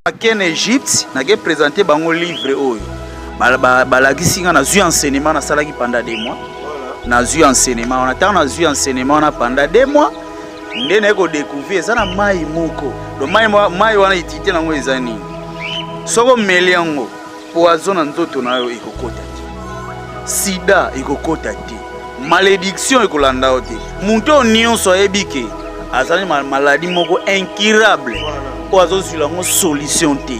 Nake na Egypte, nake présenter bango livre oyo. Balakisi nga, nazwi enseignement nasalaki pendant 2 mois. Nazwi enseignement wana, ntango nazwi enseignement wana pendant 2 mois, nde naye kodécouvrir eza na mai moko. Donc mai wana, utilité nango eza nini? Soki omeli yango, poison na nzoto na yo ekokota te, sida ekokota te, malédiction ekolanda yo te. Moto oyo nyonso ayebi ke azali maladie moko incurable oyo azozwila yango solution te,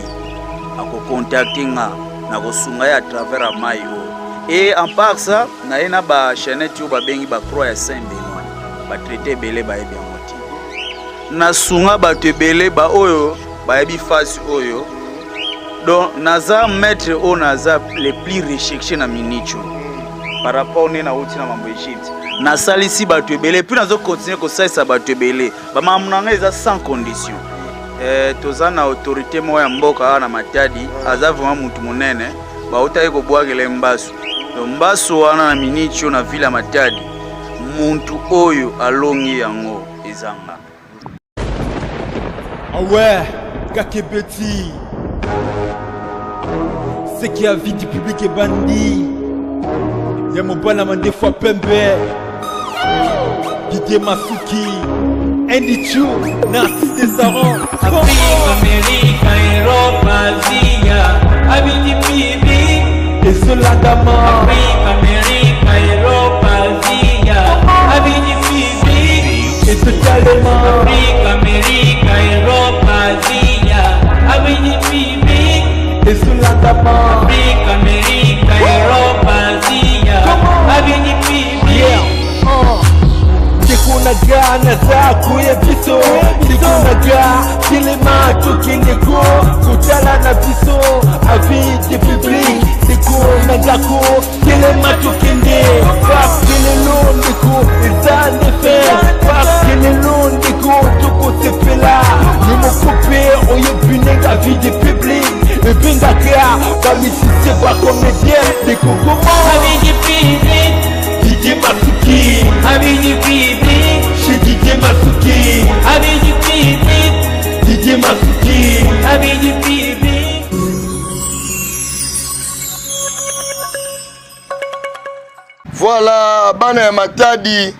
akocontacter nga, nakosunga ye à travers ya mai oyo. Et en part ça, naye na bachaînette oyo babengi bacroix ya Saint Benoît. Batraité ebele bayebi yango te. Nasunga bato ebele baoyo bayebi fasi oyo. Donc naza maître oyo naza le plus recherché na minute oyo par rapport nde nauti na mambo Egypte. Nasalisi bato ebele, puis nazocontinuer kosalisa bato ebele. Bamakambo na ngai eza sans condition. Toza na autorité moko ya mboka awa na Matadi, aza vraiment mutu monene, bautaki kobwakela ye mbasu. Donc mbasu wana na minute oyo na ville ya Matadi, muntu oyo alongi yango eza nga. Ah ouais, Kakebeti. Ce qui a vie du public est bandit. Ya mobala mandefu pembe. Didier Masuki. Andy Chu, Narcisse Desaron. Afrique, Amérique, Europe, Asia, Abidi Bibi. Et Soladama. Afrique, Amérique, Europe, Asia, Abidi Bibi. Et totalement. Afrique, Amérique, Europe, Asia, Abidi Bibi. Et Soladama. Afrique, Amérique, Europe, Asia, Abidi Bibi. Yeah. Ndeko na nga, naza koya biso. Ndeko na nga, telema, tokende ko kotala na biso avis de public. Ndeko na nga ko telema, tokende, parce que lelo, ndeko, eza nde fête. Parce que lelo, ndeko, tokosepela. Yo moko mpe oyebi ndenge avis de public ebengaka bamusicien, bacomédien. Ndeko, koma. Abidi Bibi. Didier Masuki. Abidi Bibi. Chez Didier Masuki. Abidi Bibi. Didier Masuki. Abidi Bibi. Voilà, bana ya Matadi,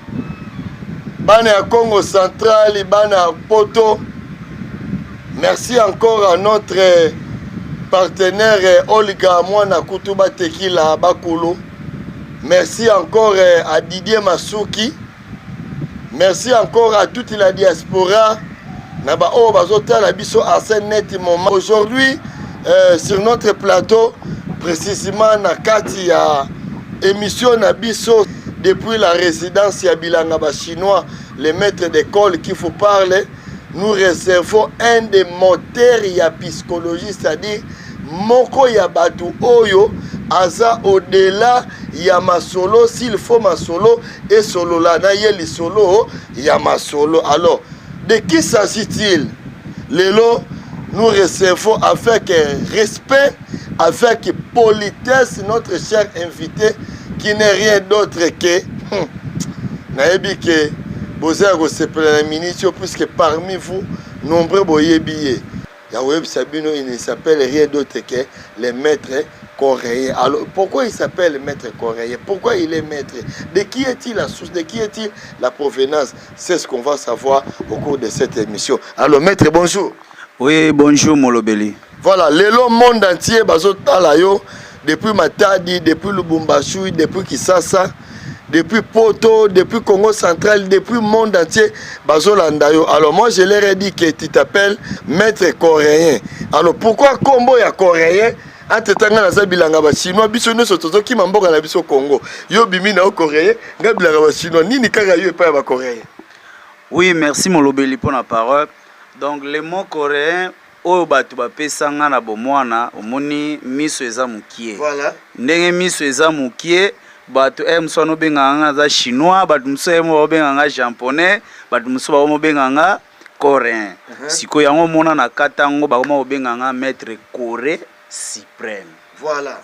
bana ya Congo Central, bana ya Poto. Merci encore à notre partenaire Olga Mwana Kutuba Tekila Bakulu. Merci encore à Didier Masuki. Merci encore à toute la diaspora. Na ba oyo bazotala biso à ce net moment. Aujourd'hui, sur notre plateau, précisément na kati ya émission na biso depuis la résidence ya Bilanga ba Chinois, le maître d'école qui vous parle, nous réservons un des moteurs ya psychologie, c'est-à-dire moko ya bato oyo aza au-delà ya masolo. S'il faut masolo esolola na ye, lisolo ya masolo. Alors, de qui s'agit-il? Lelo, nous recevons avec respect, avec politesse, notre cher invité qui n'est rien d'autre que nayebi ke boza ya kosepela na miniti oyo, puisque parmi vous nombreux boyebi ye. Ya koyebisa bino, il ne s'appelle rien d'autre que le maître coréen. Alors, pourquoi il s'appelle maître coréen? Pourquoi il est maître? De qui est-il la source? De qui est-il la provenance? C'est ce qu'on va savoir au cours de cette émission. Alors, maître, bonjour. Oui, bonjour Molobeli. Voilà, lelo monde entier bazotala yo depuis Matadi, depuis Lubumbashi, depuis Kisasa, depuis Poto, depuis Congo Central, depuis monde entier bazolanda yo. Alors moi, je leur ai dit que tu t'appelles maître coréen. Alors pourquoi kombo ya coréen? Entre ntango naza bilanga bachinois, biso nyonso tozokima mboka na biso Congo, yo bimi na yo coréen, nga bilanga bachinois, nini kaka yo epai ya bacoréen? Oui, merci Molobeli pour la parole. Donc le mot coréen oyo bato bapesanga na bomwana, omoni miso eza mokie. Ndenge miso eza mokie, bato e mosusu wana obengaka nga aza chinois, bato mosusu ye mo babengaka nga japonais, bato mosusu bakomobenga nga coréen. Sikoyo yango omona na kata yango, bakoma kobenga nga maître Corée suprême.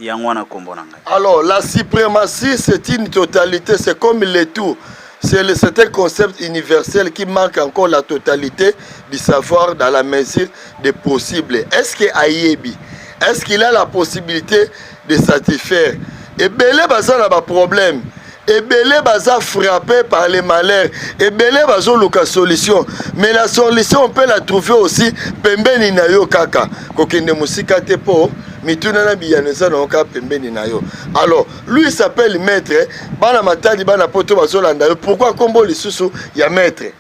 Yango wana nkombo na ngai. Alors, la suprématie, c'est une totalité, c'est comme le tout. C'est un concept universel qui marque encore la totalité du savoir dans la mesure des possibles. Est-ce que ayebi? Est-ce qu'il a la possibilité de satisfaire? Ebele baza na ba problème. Ebele baza frappé par les malheurs. Ebele bazoluka solution. Mais la solution, on peut la trouver aussi pembeni na yo kaka. Kokende mosika te po mituna na biyano eza na yo kaka pembeni na yo. Alors, lui il s'appelle maître. Bana Matadi, bana Poto bazolanda yo. Pourquoi kombo lisusu ya maître?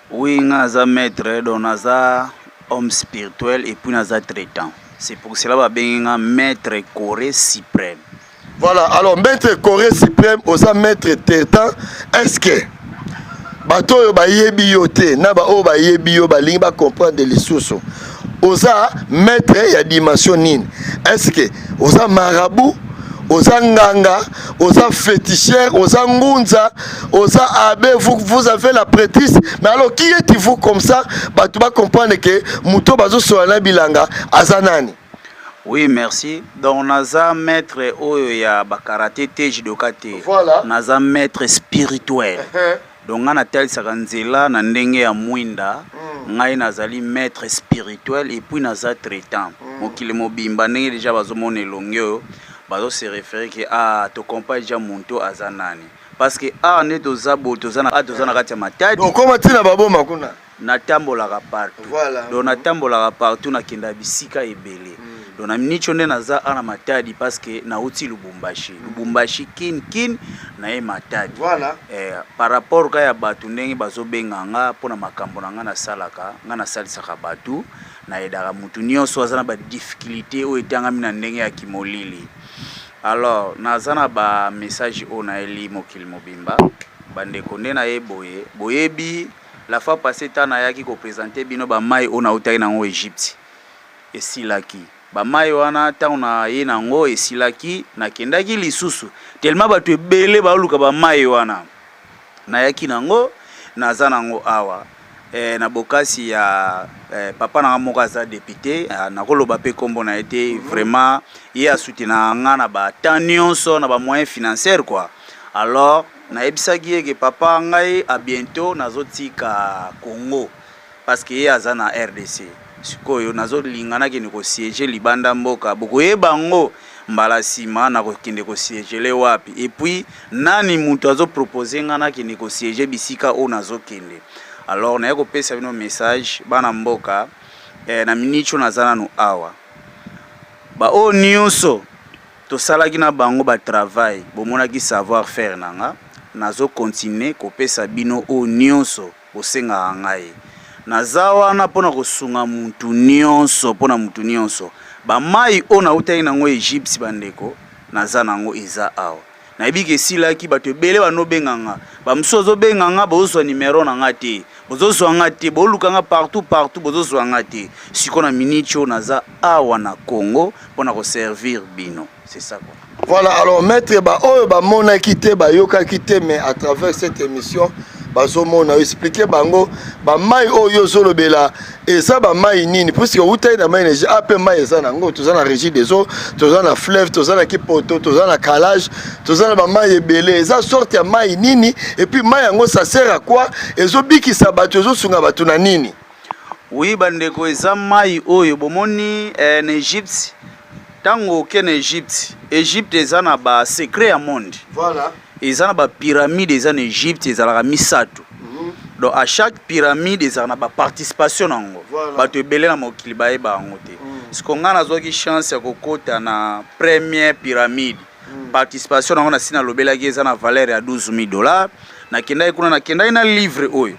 Oui, nga naza maître, donc naza homme spirituel et puis naza traitant. C'est pour cela babengi nga maître Corée suprême. Voilà, alors maître Corée suprême, oza maître traitant, est-ce que bato oyo bayebi yo te na baoyo bayebi yo balingi bacomprendre lisusu, oza maître ya dimension nini? Est-ce que oza marabout, oza nganga, oza féticheur, oza ngunza, oza abbé, vous avez la prêtrise? Mais alors, qui êtes-vous? Comme ça bato bacomprendre ke moto bazosola na bilanga aza nani. Oui, merci. Donc naza maître oyo ya bakaraté te, judoka te. Naza maître spirituel. Donc ngai natalisaka nzela na ndenge ya mwinda. Ngai nazali maître spirituel et puis naza traitant. Mokili mobimba, ndenge deja bazomona elongi oyo, bazose référer ke ah, tocomprend deja moto aza nani, parce que awa nde toza boye, toza na kati ya Matadi. Okoma ntina baboma kuna. Natambolaka partout. Donc natambolaka partout, nakenda bisika ebele. Donc na miniti nde naza awa na Matadi parce que nauti Lubumbashi, Lubumbashi kin kin naye Matadi. Par rapport ka ya bato ndenge bazobenga nga mpona makambo na nga nasalaka, nga nasalisaka bato, nayedaka motu nyonso aza na badifficulté oyo etangami na ndenge ya kimolili. Alors naza na bamessage oyo nayeli mokili mobimba. Bandeko, nde naye boye, boyebi la fois passée ntango nayaki koprésenter bino bamai oyo nautaki nango Egypte, esilaki bamai wana. Ntango naye nango esilaki, nakendaki lisusu, tellement bato ebele baoluka bamai wana nayaki nango, naza nango awa. Na bokasi ya papa na nga moko aza député, nakoloba mpe nkombo na ye te. Vraiment ye asoutenaka nga na batemps nyonso na bamoyen financière quoi. Alors nayebisaki ye ke papa, ngai à bientôt nazotika Congo, parce que ye aza na RDC. Sikoyo nazolinga nakende kosiéger libanda mboka. Bokoyeba yango mbala nsima nakokende kosiéger wapi et puis nani moto azopropose nga nakende kosiéger bisika oyo nazokende. Alors naye kopesa bino message, bana mboka. Na miniti oyo naza nanu awa, baoyo nyonso tosalaki na bango batravail, bomonaki savoir faire na nga, nazokontinue kopesa bino oyo nyonso bosengaka ngai. Naza wana mpona kosunga mutu nyonso, mpona mutu nyonso. Bamai oyo nautaki nango Egypte, bandeko, naza nango, eza awa. Nayebi ke esilaki, bato ebele banobenga nga, bamosusu bazobenga nga, bozozwa nimero na nga te, bozozwa nga te, boluka nga partout partout, bozozwa nga te. Sikoyo na miniti oyo naza awa na Congo mpona koservir bino, c'est ça quoi. Voilà, alors maître, baoyo bamonaki te, bayokaki te, mais à travers cette émission bazomona, explique bango bamai oyo ozolobela eza bamai nini, puisque outaki na mai na a mpe mai eza nango. Toza na Régie des eaux, toza na fleuve, toza na Kipoto, toza na Calage, toza na bamai ebele. Eza sorte ya mai nini? Et puis mai yango, ça sert à quoi? Ezobikisa bato, ezosunga bato na nini? Oui, bandeko, eza mai oyo bomoni na Egypte. Ntango oke na Egypte, Egypte eza na basecret ya monde. Eza na bapyramide, eza na Egypte, ezalaka misato. Donc à chaque pyramide ezalaka na baparticipation nango. Bato ebele na mokili bayeba yango te. Siko ngai nazwaki chance ya kokɔta na première pyramide. Participation nango nasi nalobelaki, eza na valeur ya 12 000 dollars. Nakendaki kuna, nakendaki na livre oyo,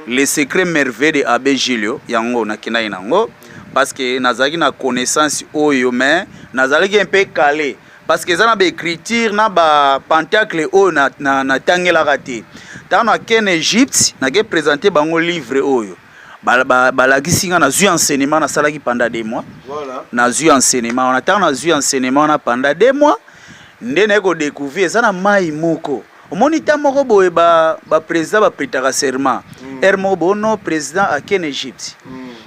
Le secret merveilleux de abbé Julio. Yango nakendaki nango parce que nazalaki na connaissance oyo, mais nazalaki un peu calé parce que eza na baécriture na bapentacle oyo natangelaka te. Ntango nake na Egypte, nake présente bango livre oyo, balakisi nga, nazwi enseignement nasalaki pendant 2 mois. Nazwi enseignement wana. Ntango nazwi enseignement wana pendant 2 mois, nde naye kodécouvrir eza na mai moko. Omoni ta moko boye, baprésident baprêtaka serment heure moko bono, président ake na Egypte,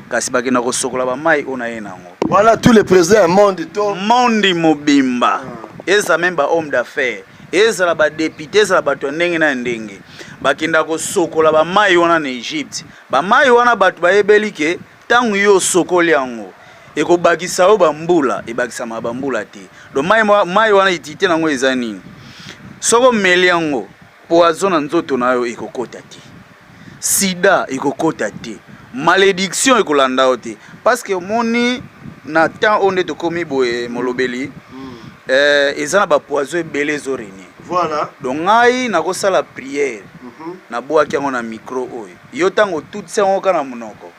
kasi bakenda kosokola bamai oyo na ye nango. Voilà, tous les présidents ya monde to Monde mobimba, eza même bahomme d'affaires, ezala badéputé, ezala bato ya ndenge na ya ndenge. Bakenda kosokola bamai wana na Egypte. Bamai wana bato bayebeli ke ntango yo osokoli yango ekobakisa yo bambula, ebakisama bambula te. Donc mai, mai wana utilité nango eza nini? Soki omeli yango, poison na nzoto na yo ekokota te, sida ekokota te, malédiction ekolanda yo te, parce que omoni na temps oyo nde tokomi boye, molobeli, eza na bapoison ebele ezorégner. Donc ngai nakosala prière, nabwaki yango na micro oyo, yo ntango otutisi yango kaka na monoko,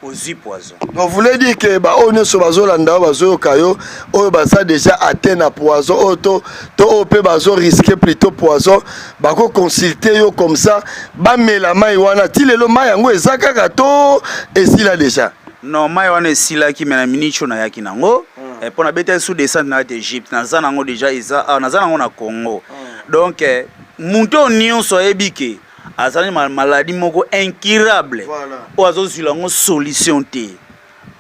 ozwi poison. Donc voulez dire que baoyo nyonso bazolanda oyo, bazoyoka yo, oyo baza déjà atteint na poison oyo to oyo mpe bazorisquer plutôt poison, bakoconsulter yo comme ça, bamela mai wana ti lelo? Mai yango eza kaka to esila déjà? Non, mai wana esilaki, me na miniti oyo nayaki nango mpo nabetaki sous descente na kati Egypte, naza nango déjà, eza awa, naza nango na Congo. Donc moto oyo nyonso ayebi ke azali maladie moko incurable oyo azozwila yango solution te,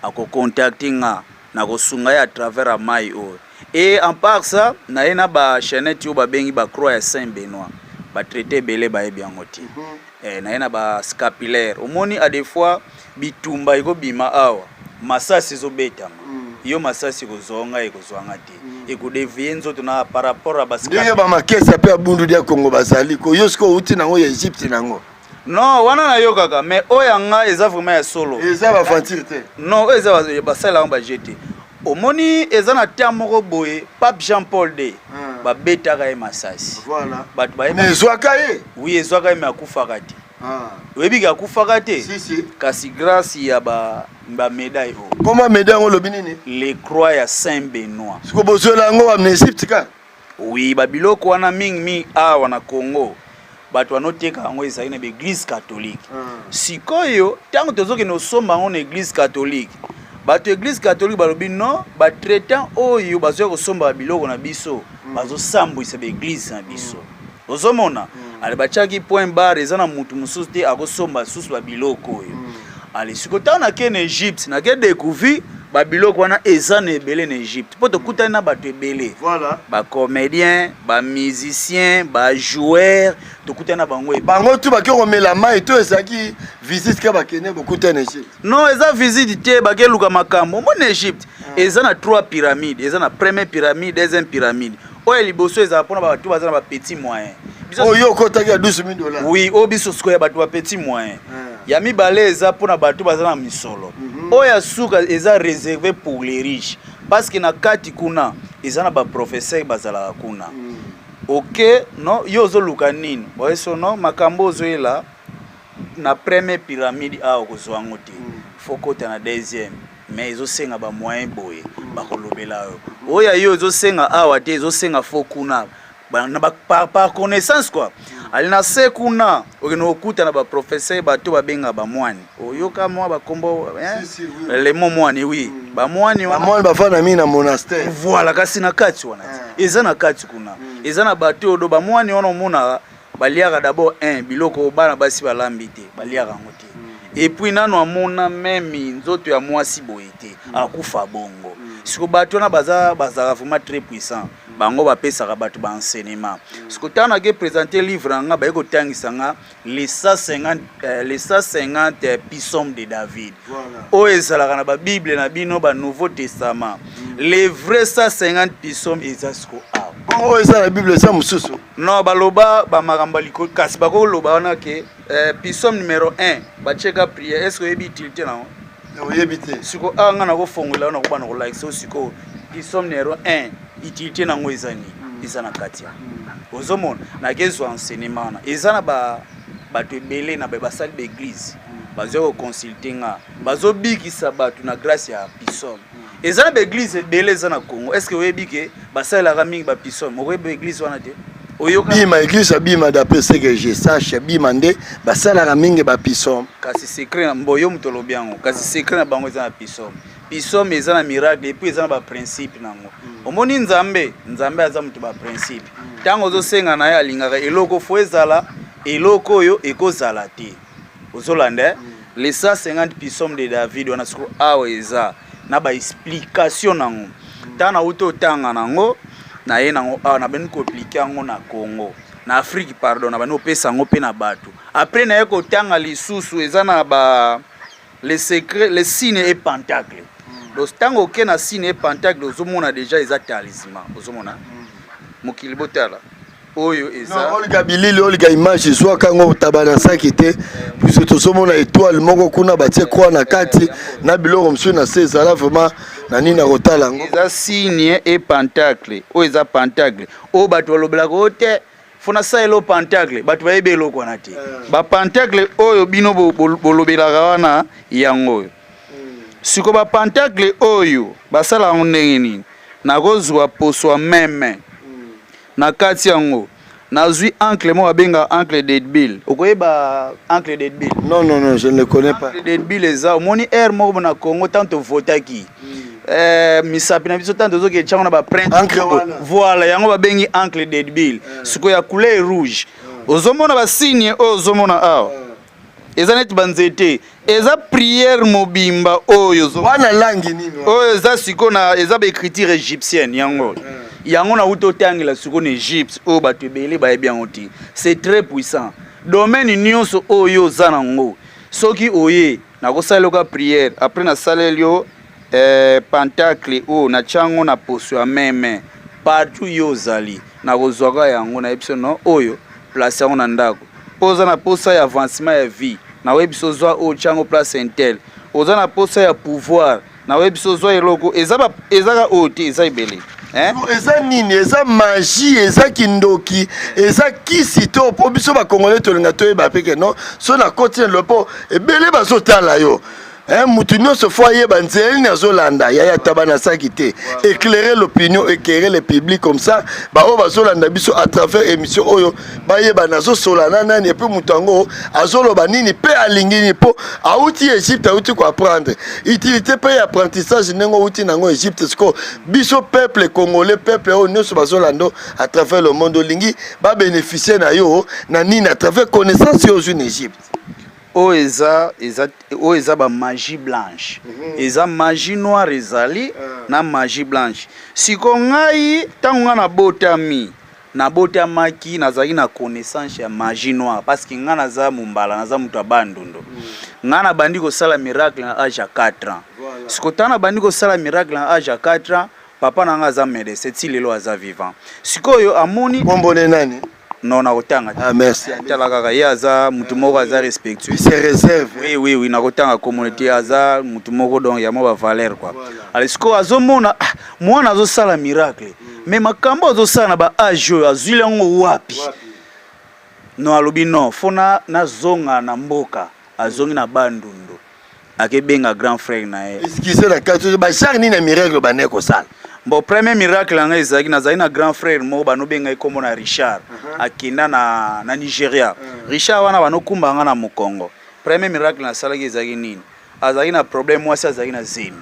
akocontacter nga, nakosunga ye à travers ya mai oyo. Et en part ça, naye na bachaînette oyo babengi bacroix ya Saint Benoît, batraité ebele bayebi yango te. Naye na bascapulaire. Omoni, a des fois bitumba ekobima awa, masasi ezobetama, yo masasi ekozwanga, ekozwanga te, ekodévier nzoto na par rapport à ndenge bamakesi mpe ya Bundu dia Kongo bazali ko yo sikoyo outi nango ya Egypte nango. Non, wana nayokaka, mais oyo ya nga eza vraiment ya solo. Eza baventure te? Non, oyo eza basalela yango baje te. Omoni, eza na temps moko boye, pape Jean Paul II, babetaka ye masasi. Bato bayeba. Mais ezwaka ye? Oui, ezwaka ye, mais akufaka te. Oyebi ke akufaka te? Si, si. Kasi grâce ya bamédaille oyo. Koma médaille yango olobi nini? Les croix ya Saint Benoît. Siko bozwela yango wa na Egypte ka? Oui, babiloko wana mingimingi awa na Congo, bato banoteka yango ezali na baéglise catholique. Sikoyo ntango tozokende kosomba yango na église catholique, bato église catholique balobi non, batraitant oyo bazoya kosomba biloko na biso bazosambwisa baéglise na biso. Ozomona, ale batiaki point barre, eza na mutu mosusu te akosomba susu babiloko oyo. Ale sikoyo ntango nake na Egypte, nake découvrir babiloko wana eza na ebele na Egypte, mpo tokutani na bato ebele, bacomédien, bamusicien, bajoueur, tokutani na bango ebele. Bango tu bake komela mai to ezalaki visite ka bakende bokuta na Egypte? Non, eza visite te, bakeluka makambo. Omoni, Egypte eza na trois pyramide. Eza na première pyramide, deuxième pyramide. Oyo ya liboso ezala mpona bato baza na bapetit moyen. Oyo okotaki ya 12 000 $? Oui, oyo biso sikoyo ya bato bapetit moyen. Ya mibale eza mpona bato baza na misolo. Oyo ya suka eza réservé pour les riches, parce que na kati kuna eza na baprofesseur bazalaka kuna. Ok, no, yo ozoluka nini? Boyeso no makambo ozoyela na première pyramide awa, okozwa yango te, faut kota na deuxième, mais ezosenga bamoyen boye. Bakolobela yo oyo ya yo ezosenga awa te, ezosenga faut kuna. Par connaissance quoi. Ali na se kuna okende kokuta na baprofesseur, bato babenga bamwani. Oyoka mwa bakombo? Si, si, oui. Lemo mwani, oui, bamwani wana. Bamwani bafanda mingi na monastère. Voilà, kasi na kati wana ti eza na kati kuna, eza na bato oyo do bamwani wana omonaka baliaka d'abord un biloko oyo bana basi balambi te, baliaka yango te. Et puis nano amona meme nzoto ya mwasi boye te, akufa bongo. Siko bato wana baza, bazalaka vraiment très puissant. Bango bapesaka bato baenseignement. Siko ntango nake présenter livre na nga, baye kotangisa nga les 150, les 150 psaumes de David oyo ezalaka na babible na bino banouveau testament. Les vrais 150 psaumes eza siko awa. Bongo oyo eza na bible eza mosusu? Non, baloba bamakambo ya likolo, kasi bakoloba wana ke psaume numéro 1 batieka prière. Est ce que oyebi utilité nango? Oyebi te. Siko awa nga nakofongola wana, nakobana kolakisa oyo. Sikoyo psaume numéro 1, utilité nango eza nini? Eza na kati ya ozomona nakezwa enseignement wana. Eza na bato ebele na basali baeglise bazwa koconsulter nga, bazobikisa bato na grâce ya psaume. Eza na baeglise ebele eza na Congo. Est ce que oyebi ke basalelaka mingi bapsaume? Okoyebi baeglise wana te? Oyoka? Bima, église ya Bima, d'après ce que je sache, Bima nde basalaka mingi bapsaume. Kasi secret na mbo yo moto olobi yango, kasi secret na bango eza na psaume. Psaume eza na miracle, et puis eza na baprincipe nango. Omoni, Nzambe, Nzambe aza moto baprincipe. Ntango ozosenga na ye, alingaka eloko faut ezala, eloko oyo ekozala te. Ozolanda, eh? Les 150 psaumes de David wana siko awa eza na baexplication nango. Ntango nauti otanga nango, naye nango awa, nabandi koappliquer yango na Congo. Na Afrique, pardon, na bandi kopesa yango mpe na bato. Après naye kotanga lisusu, eza na ba les secrets, les signes et pentacle. Donc ntango oke na signe et pentacle, ozomona déjà eza talisman. Ozomona mokili, botala oyo eza. Olika bilili, olika image, ezwaka yango taba na saki te, puisque tozomona étoile moko kuna, batie croix na kati na biloko mosusu na se. Ezala vraiment na nini ya kotala yango. Eza signe et pentacle. Oyo eza pentacle oyo bato balobelaka oyo te. Fo nasalela pentacle, bato bayebi eloko wana te. Bapentacle oyo bino bolobelaka wana, yango oyo. Siko bapentacle oyo basala yango ndenge nini? Nakozwa poso ya meme, na kati yango nazwi encre moko babenga encre d'Edbil. Okoyeba encre d'Edbil? Non, non, non, je ne le connais pas. Encre d'Edbil eza, omoni aire moko na Congo, tant tovotaki, misapi na biso, tant tozoki etyango na baprinte. Encre wana. Voilà, yango babengi encre d'Edbil. Sikoyo ya couleur rouge, ozomona basigne oyo ozomona awa, eza neti banzete, eza prière mobimba oyo Wana langi nini wana? Oyo eza sikoyo na eza baécriture égyptienne. Yango nauti otangela sikoyo na Égypte, oyo bato ebele bayebi yango te. C'est très puissant. Domaine nyonso oyo oza nango, soki oye, nakosalela yoka prière, après nasaleli yo pentacle oyo, natya yango na poso ya meme. Partout yo ozali, nakozwaka yango, nayebi biso no oyo, place yango na ndako. Mpo oza na posa ya avancement ya vie, nakoyebi biso ozwa oyo, tya yango place intel. Oza na posa ya pouvoir, nakoyebi biso ozwa eloko. Eza ezaka oyo te, eza ebele, hein? Eza nini? Eza magie, eza kindoki, eza kisi to? Mpo biso bakongolais tolinga toyeba mpe ke non, so nakoti na lopo ebele bazotala yo. Mutu nyonso fo ayeba nzela nini azolanda. Yaya, taba na saki te, éclairer l'opinion, éclairer le public, comme ça baoyo bazolanda biso à travers émission oyo bayeba nazosola na nani, et puis moto yango azoloba nini mpe alingi nini. Mpo auti Égypte, auti koapprendre utilité mpe ya apprentissage ndenge outi nango Égypte. Sikoyo biso peuple congolais, peuple oyo nyonso bazolanda à travers le monde, olingi babénéficie na yo na nini à travers connaissance oyo ozwi na Égypte? Oyo eza oyo eza bamagie blanche. Eza magie noire, ezali na magie blanche. Siko ngai, ntango ngai nabotami, nabotamaki, nazalaki na connaissance ya magie noire, parce que ngai naza mombala, naza moto ya Bandundu. Ngai nabandi kosala miracle na age ya 4 ans. Siko ntango nabandi kosala miracle na age ya 4 ans, papa na ngai aza médecin, ti lelo aza vivant. Sikoyo amoni Kombone nani? Non, nakotanga te. Ah, merci. Tala kaka, ye aza mutu moko aza respectueux. Se réserve. Oui, nakotanga communauté, aza mutu moko donc ya mwa bavaleur quoi. Alors sikoyo azomona, ah, mwana azosala miracle, mais makambo azosala na baage oyo, azwili yango wapi? Non, alobi non, fo na nazonga na mboka. Azongi na Bandundu, akebenga grand frère na ye. Excuse, na kati bachar nini ya miracle bande kosala? Bon, premier miracle yanga ezalaki, nazali na grand frère moko, banobenga ye nkombo na Richard. Akenda na Nigeria. Richard wana banokumba nga na mokongo. Premier miracle nasalaki ezalaki nini? Azalaki na problème, mwasi azalaki na zemi.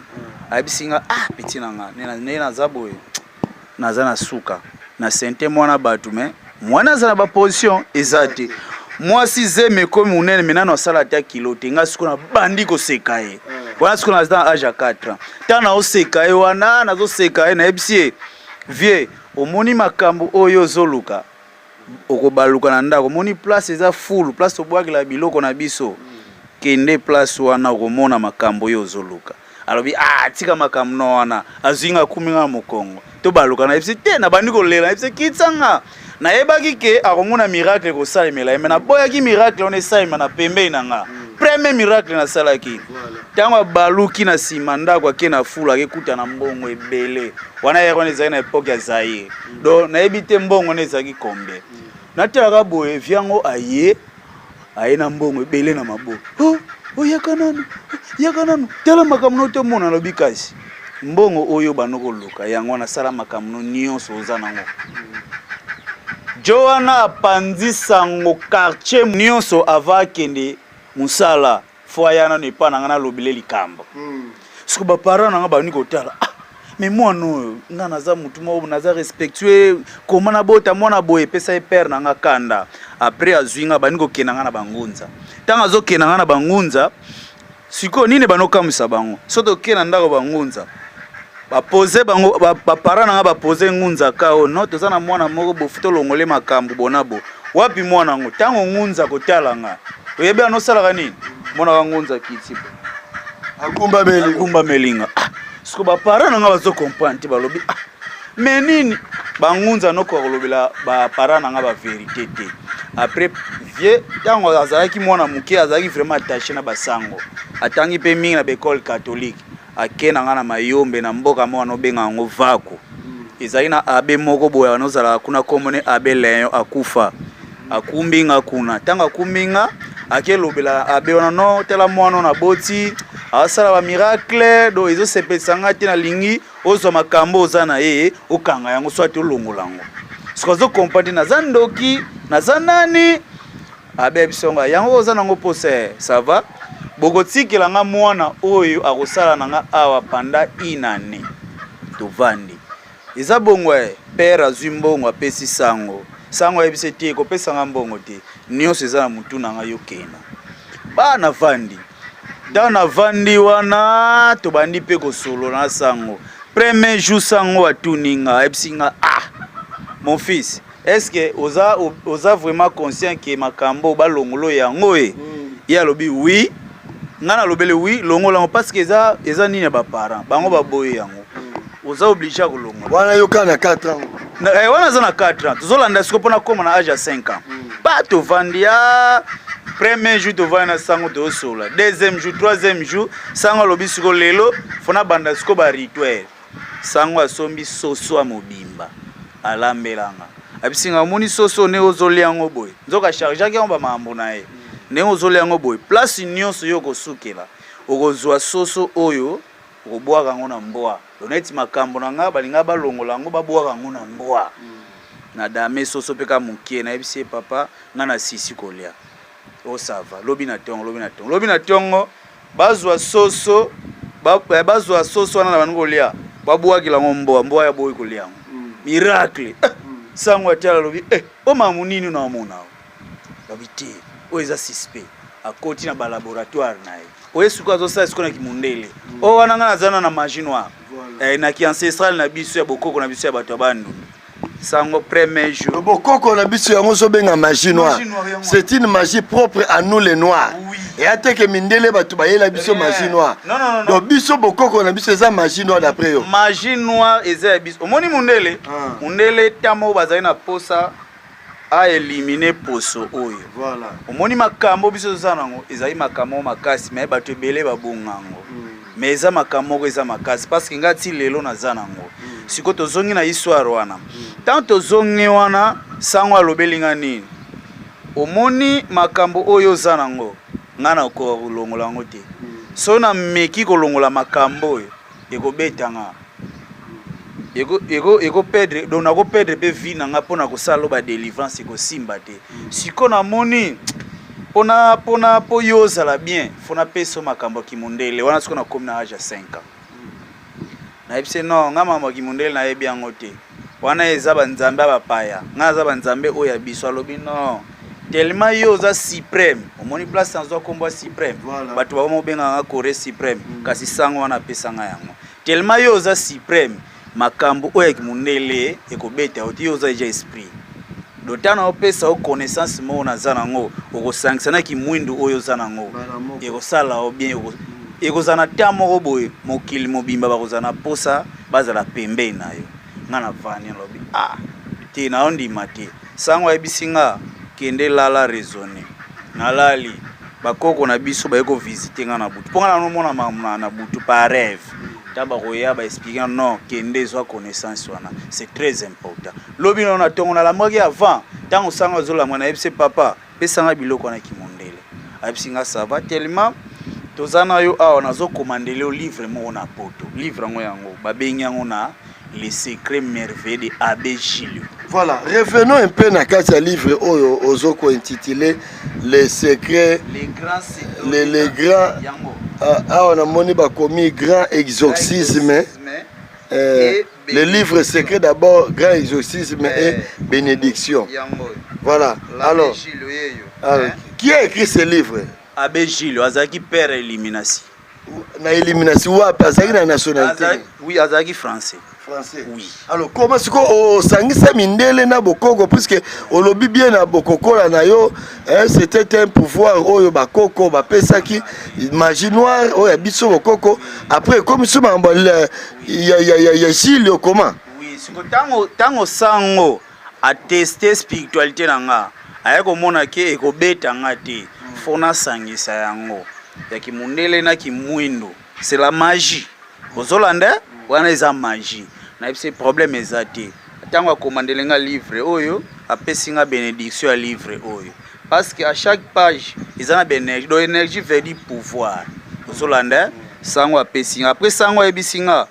Ayebisi nga: "Ah, petit na nga, ndenge naza boye, naza na suka na sente mwana bato, me mwana aza na baposition eza te, mwasi zemi ekomi monene, me nano asala ata kilo te." Nga sikoyo nabandi koseka ye wana. Sikoyo naza na age ya 4 ans. Ntango naoseka ye wana, nazoseka ye, nayebisi ye: "Vie, omoni makambo oyo ozoluka, okobaluka na ndako, omoni place eza fulu, place tobwakela biloko na biso, kende place wana, okomona makambo oyo ozoluka." Alobi: "Ah, tika makambo no wana." Azwi nga, akumi nga na mokongo, tobaluka. Nayebisi te, nabandi kolela, nayebisi: "Kitsanga." Nayebaki ke akomona miracle ekosalemela ye, me naboyaki miracle wana esalema na pembeni na nga. Premier miracle nasalaki, ntango abaluki na nsima ndako, ake na fulu, akekuta na mbongo ebele wana. Yere wana ezalaki na époque ya Zaire, donc nayebi te mbongo wana ezalaki combien. Natalaka boye, viango aye na mbongo ebele na maboko. "Oh, oh, yaka nanu, yaka nanu, tala makambo no tomona." Alobi: "Kasi mbongo oyo bando koluka yango wana, sala makambo no nyonso oza nango." Jo wana apanzi sango quartier nyonso. Ava akende mosala, fo aya nano epa na nga, nalobele likambo. Soki baparent na nga bandi kotala: "Ah, mais mwana oyo, nga naza mutu moko naza respectueux, koma nabota mwana boye?" Epesa ye père na nga kanda. Après azwi nga, bandi kokenda nga na bangunza. Ntango azokenda nga na bangunza, sikoyo nini banokamwisa bango? So tokende na ndako bangunza. Bapose bango baparent na nga bapose ngunza ka oyo no toza na mwana moko bofu tolongole makambo bona bo wapi mwana yango ntango ngunza kotala nga oyebi ano osalaka nini monaka ngunza kiti agumbameli agumbameli nga ah, siko baparent na nga bazo comprendre te balobi ah, me nini bangunza nokoka kolobela baparent na nga baverité te. Après vieux ntango azalaki mwana moke azalaki vraiment attaché na basango, atangi mpe mingi na baekole catholique. Ake na nga na Mayombe na mboka moko anobenga yango Vaku. Ezalaki na abe moko boye anozalaka kuna kombo ne abe Leon akufa. Akumbi nga kuna. Ntango akumbi nga ake lobela abe wana no tala mwana na boti asala ba miracle do ezosepelisa nga te nalingi ozwa makambo oza na ye okanga yango soit olongola yango. Siko azo comprendre naza ndoki naza nani abe biso nga yango oza nango posa ça va bokotikela nga mwana oyo akosala na nga awa pendant une année tovandi eza bongo eh père azwi mbongo apesi sango sango ayebisi te kopesa nga mbongo te nyonso eza na mutu na nga yo kenda bana vandi ntango navandi wana tobandi mpe kosolola na sango premier jour sango atuni nga ayebisi nga ah mon fils est-ce que oza, oza vraiment conscient ke makambo balongolo yango e mm. Ye alobi oui, nga nalobeli oui longola yango parce que eza, eza nini ya baparent bango baboyi yango mm. Oza obligé ya kolongola wana yoka na 4 ans na, eh, wana aza na 4 ans tozolanda siko mpona koma na age ya 5 ans mm. Ba tovandi ya premier jour tovandi na sango tozosola deuxième jour troisième jour sango alobi siko lelo fona banda siko ba rituel. Sango asombi soso ya mobimba alambelanga abisinga omoni soso ndenge ozolia yango boye nzoka chargeaki yango bamambo na ye ndenge ozolia yango boye place nyonso yo okosukela okozwa soso oyo okobwaka yango na mbwa neti makambo na nga balinga balongola yango babwaka yango na mbwa na dame soso mpe ka mokie nayebisi ye papa nga na sisi kolia osava lobi na tongo lobi na tongo lobi na tongo bazwa soso bazwa soso wana na bandi kolia babwakela yango mbwa mbwa ya boyi kolia yango miracle eh, sango atiala alobi eh, o mamu nini na omona lobi te oyo eza suspect akoti na balaboratoire na ye oye sikoyo azosala sikoyo na kimondele oyo wana ngai naza na na magie noire eh, na kiancestral na biso ya bokoko na biso ya bato ya bandundu sango premier jour bokoko na biso yango ozobenga magie noire. C'est une magie propre à nous les noirs. Oui. Eya te ke mindele bato bayela biso magie noire. Non, non, non, non. Donc biso bokoko na biso eza magie noire d'après yo. Magie noire eza ya biso omoni mundele Ah. mundele ntango bazali na posa aelimine poso oyo. Voilà. Omoni makambo biso toza nango ezali makambo makasi me bato ebele babonga yango mais eza makambo moko eza makasi parce que ngai ti lelo naza nango. Sikoyo tozongi na histoire wana ntango tozongi wana sango alobeli nga nini omoni makambo oyo oza nango ngai nakoka kolongola yango te so nameki kolongola makambo oyo ekobeta nga ekoperdre donc nakoperdre mpe vie na nga mpona kosala ba délivrance ekosimba te. Sikoyo namoni mpona mpona mpo yo ozala bien fo napesa yo makambo ya kimondele wana. Sikoyo nakomi na age ya 5 ans nayebisi non nga makambo ya kimondele nayebi yango te wana eza banzambe ya bapaya nga naza banzambe oyo ya biso. Alobi non tellement yo oza suprême omoni place nazwa nkombo ya suprême. Voilà. Bato bakoma kobengaka nga Corée suprême kasi sango wana apesanga yango tellement yo oza suprême makambo oyo ya kimondele ekobeta yo te yo oza deja esprit donc ntango opesa yo connaissance moko naza nango okosangisa na kimwindu oyo oza nango Mbala moko. Ekosala yo bien ekozala na temps moko boye mokili mobimba bakozala na posa bazala pembeni na yo. Nga na vandi nalobi ah te naondima te sango ayebisi nga kende lala raisonner nalali bakoko na biso baye kovisite nga na butu mpo nga nanomona makambo na butu par rêve ta bakoya baexplike non kende ezwa connaissance wana c'est très important. Lobi nano na ntongo nalamwaki avant ntango sango azolamwa nayebisi papa pesanga biloko wana kimondele ayebisi nga ça va tellement toza na yo awa nazokomandele yo livre moko na poto livre yango yango babengi yango na les secrets merveilleux de Abbé Gilles. Voilà, revenons un peu na kati ya livre oyo ozoko intitulé Les secrets les grands secrets les grands yango ah, awa namoni bakomi grand exorcisme Et le livre secret d'abord grand exorcisme et bénédiction. Yango. Voilà. L'abbé Alors, Gilles oyeyo. alors Hein? qui a écrit ce livre? Abbé Gilles azalaki père ya illumination. Na élimination wapi azalaki na nationalité? Oui, azalaki français. Français. Oui. Alors comment sikoyo osangisa mindele na bokoko, puisque olobi bien na bokokola na yo, hein, c'était un pouvoir oyo bakoko bapesaki, magie noire oyo ya biso bokoko. Après ekomi so makambo ya Gilles, okoma? Oui, siko ntango sango ateste spiritualité na nga, aye komona ke ekobeta nga te, fo nasangisa yango ya kimundele na kimwindo. C'est la magie. Ozolanda wana, eza magie. Nayebisi, problème eza te. Ntango akomandele nga livre oyo, apesi nga bénédiction ya livre oyo, parce que à chaque page eza na baénergie. Donc énergie veut dire pouvoir. Ozolanda, sango apesi nga. Après, sango ayebisi nga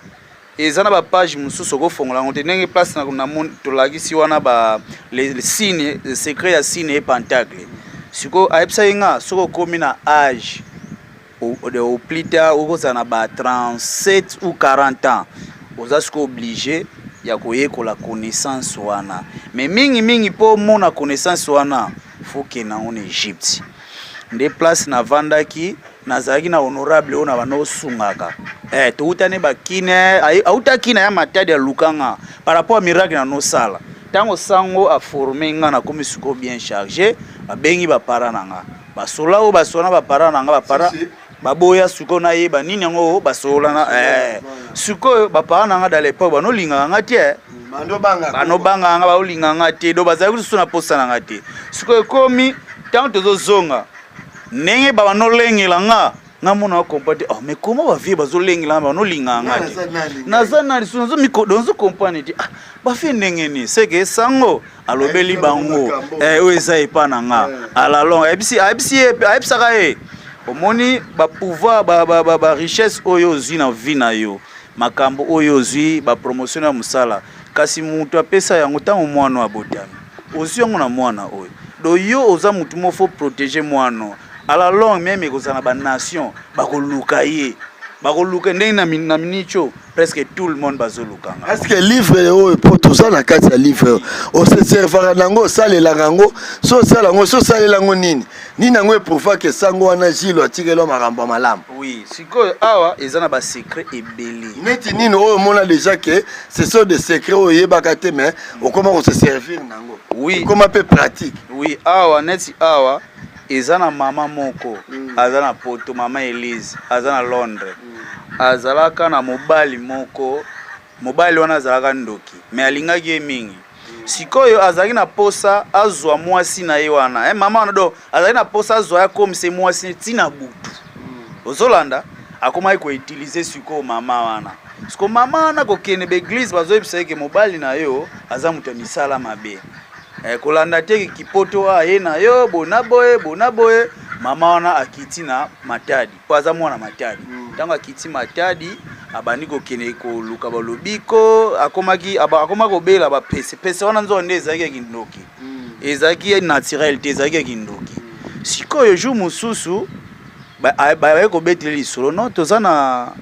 eza na bapage mosusu okofongola yango te, ndenge place tolakisi wana ba les signe secret ya signe et pentacle. Sikoyo ayebisaki nga, soki okomi na âge au plus tard okozala na ba 37 ou 40 ans, oza sikoyo obligé ya koyekola connaissance wana. Mais mingimingi, mpo omona connaissance wana, faut kende yango na Egypte. Nde place navandaki, nazalaki na honorable oyo na banda osungaka. Toutani bakine, auta kina ya Matadi, alukanga par rapport à miracle na nosala. Ntango sango aforme nga, nakomi sikoyo bien chargé. Babengi bapara na nga, basola oyo basola na bapara na nga, bapara baboya. Sikoyo nayeba nini yango basola na sikoyo bapara na nga dans l'époque banolingaka nga te. Banobangaka nga, baolingaka nga te. Do bazalaki lisusu na posa na nga te. Sikoyo ekomi ntango tozozonga, ndenge banolengela nga, nga mona acomprendre te. Oh, mais comment bavie bazolengela nga, banolingaka nga te? Naza na lisusu nazokomprendre te. Ah, bavie ndenge nini? Seke sango alobeli bango oyo eza epa na nga. À la longue ayebisi ye, ayebisaka ye: omoni bapouvoir, barichesse oyo ozwi na vie na yo, makambo oyo ozwi, bapromotion ya mosala, kasi moto apesa yango ntango mwana abotami, ozwi yango na mwana oyo. Do yo oza motu moko, faut protéger mwana. À la longue même ekozala na banation bakoluka ye, bakoluka ndenge na minitio presque tout le monde bazolukanga. Est ce que livre oyo, mpo toza na kati ya livre oyo, oseservaka nango, osalelaka yango? So osala yango, so osalela yango nini nini, yango eprouvaka sango wana Gilles atikeli makambo ya malamu? Oui, sikoyo awa eza na basecret ebele. Neti nini oyo omona déjà ke ce sont des secrets oyo oyebaka te, mais okoma kose servir nango? Oui. Okoma mpe pratique? Oui, awa, neti awa eza na mama moko aza na Poto, mama Elise, aza na Londres. Azalaka na mobali moko. Mobali wana azalaka ndoki, mais alingaki ye mingi. Sikoyo azalaki na posa azwa mwasi na ye wana, mama wana. Do azalaki na posa azwa ye, akomisa mwasi ntina butu. Ozolanda, akomaki koutiliser sikoyo mama wana. Siko mama wana kokende baeglise, bazoyebisa ye ke mobali na yo aza moto ya misala mabe, kolanda te kipoto aye na yo bona boye, bona boye. Mama wana akiti na Matadi, mpo aza mwana Matadi. Ntango akiti Matadi, abandi kokende koluka balobiko. Akomaki kobela bapese pese wana. Nzoka nde ezalaki ya kindoki, ezalaki naturel te, ezalaki ya kindoki. Sikoyo jour mosusu baye kobetela lisolo: no, toza na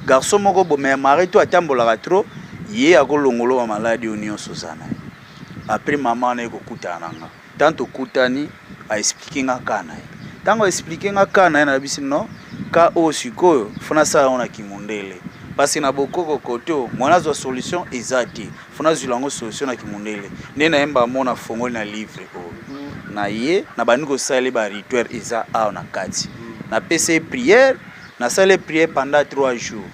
garçon moko bomea mari to atambolaka trop, ye akolongola bamaladi oyo nyonso oza na ye. Après, mama wana ekokutana na nga. Tant tokutani, aexpliquer nga ka na ye. Ntango aexpliquer nga ka na ye, nayebisi: no, ka oyo sikoyo fo nasala yango na kimondele, parce que na bokoko kote oyo mwana azwa solution eza te, fo nazwila yango solution na kimondele. Nde nayemba mona fongoli na livre oyo na ye, nabandi kosala ye barituel. Eza awa na kati. Napesa ye prière, nasala ye prière pendant 3 jours.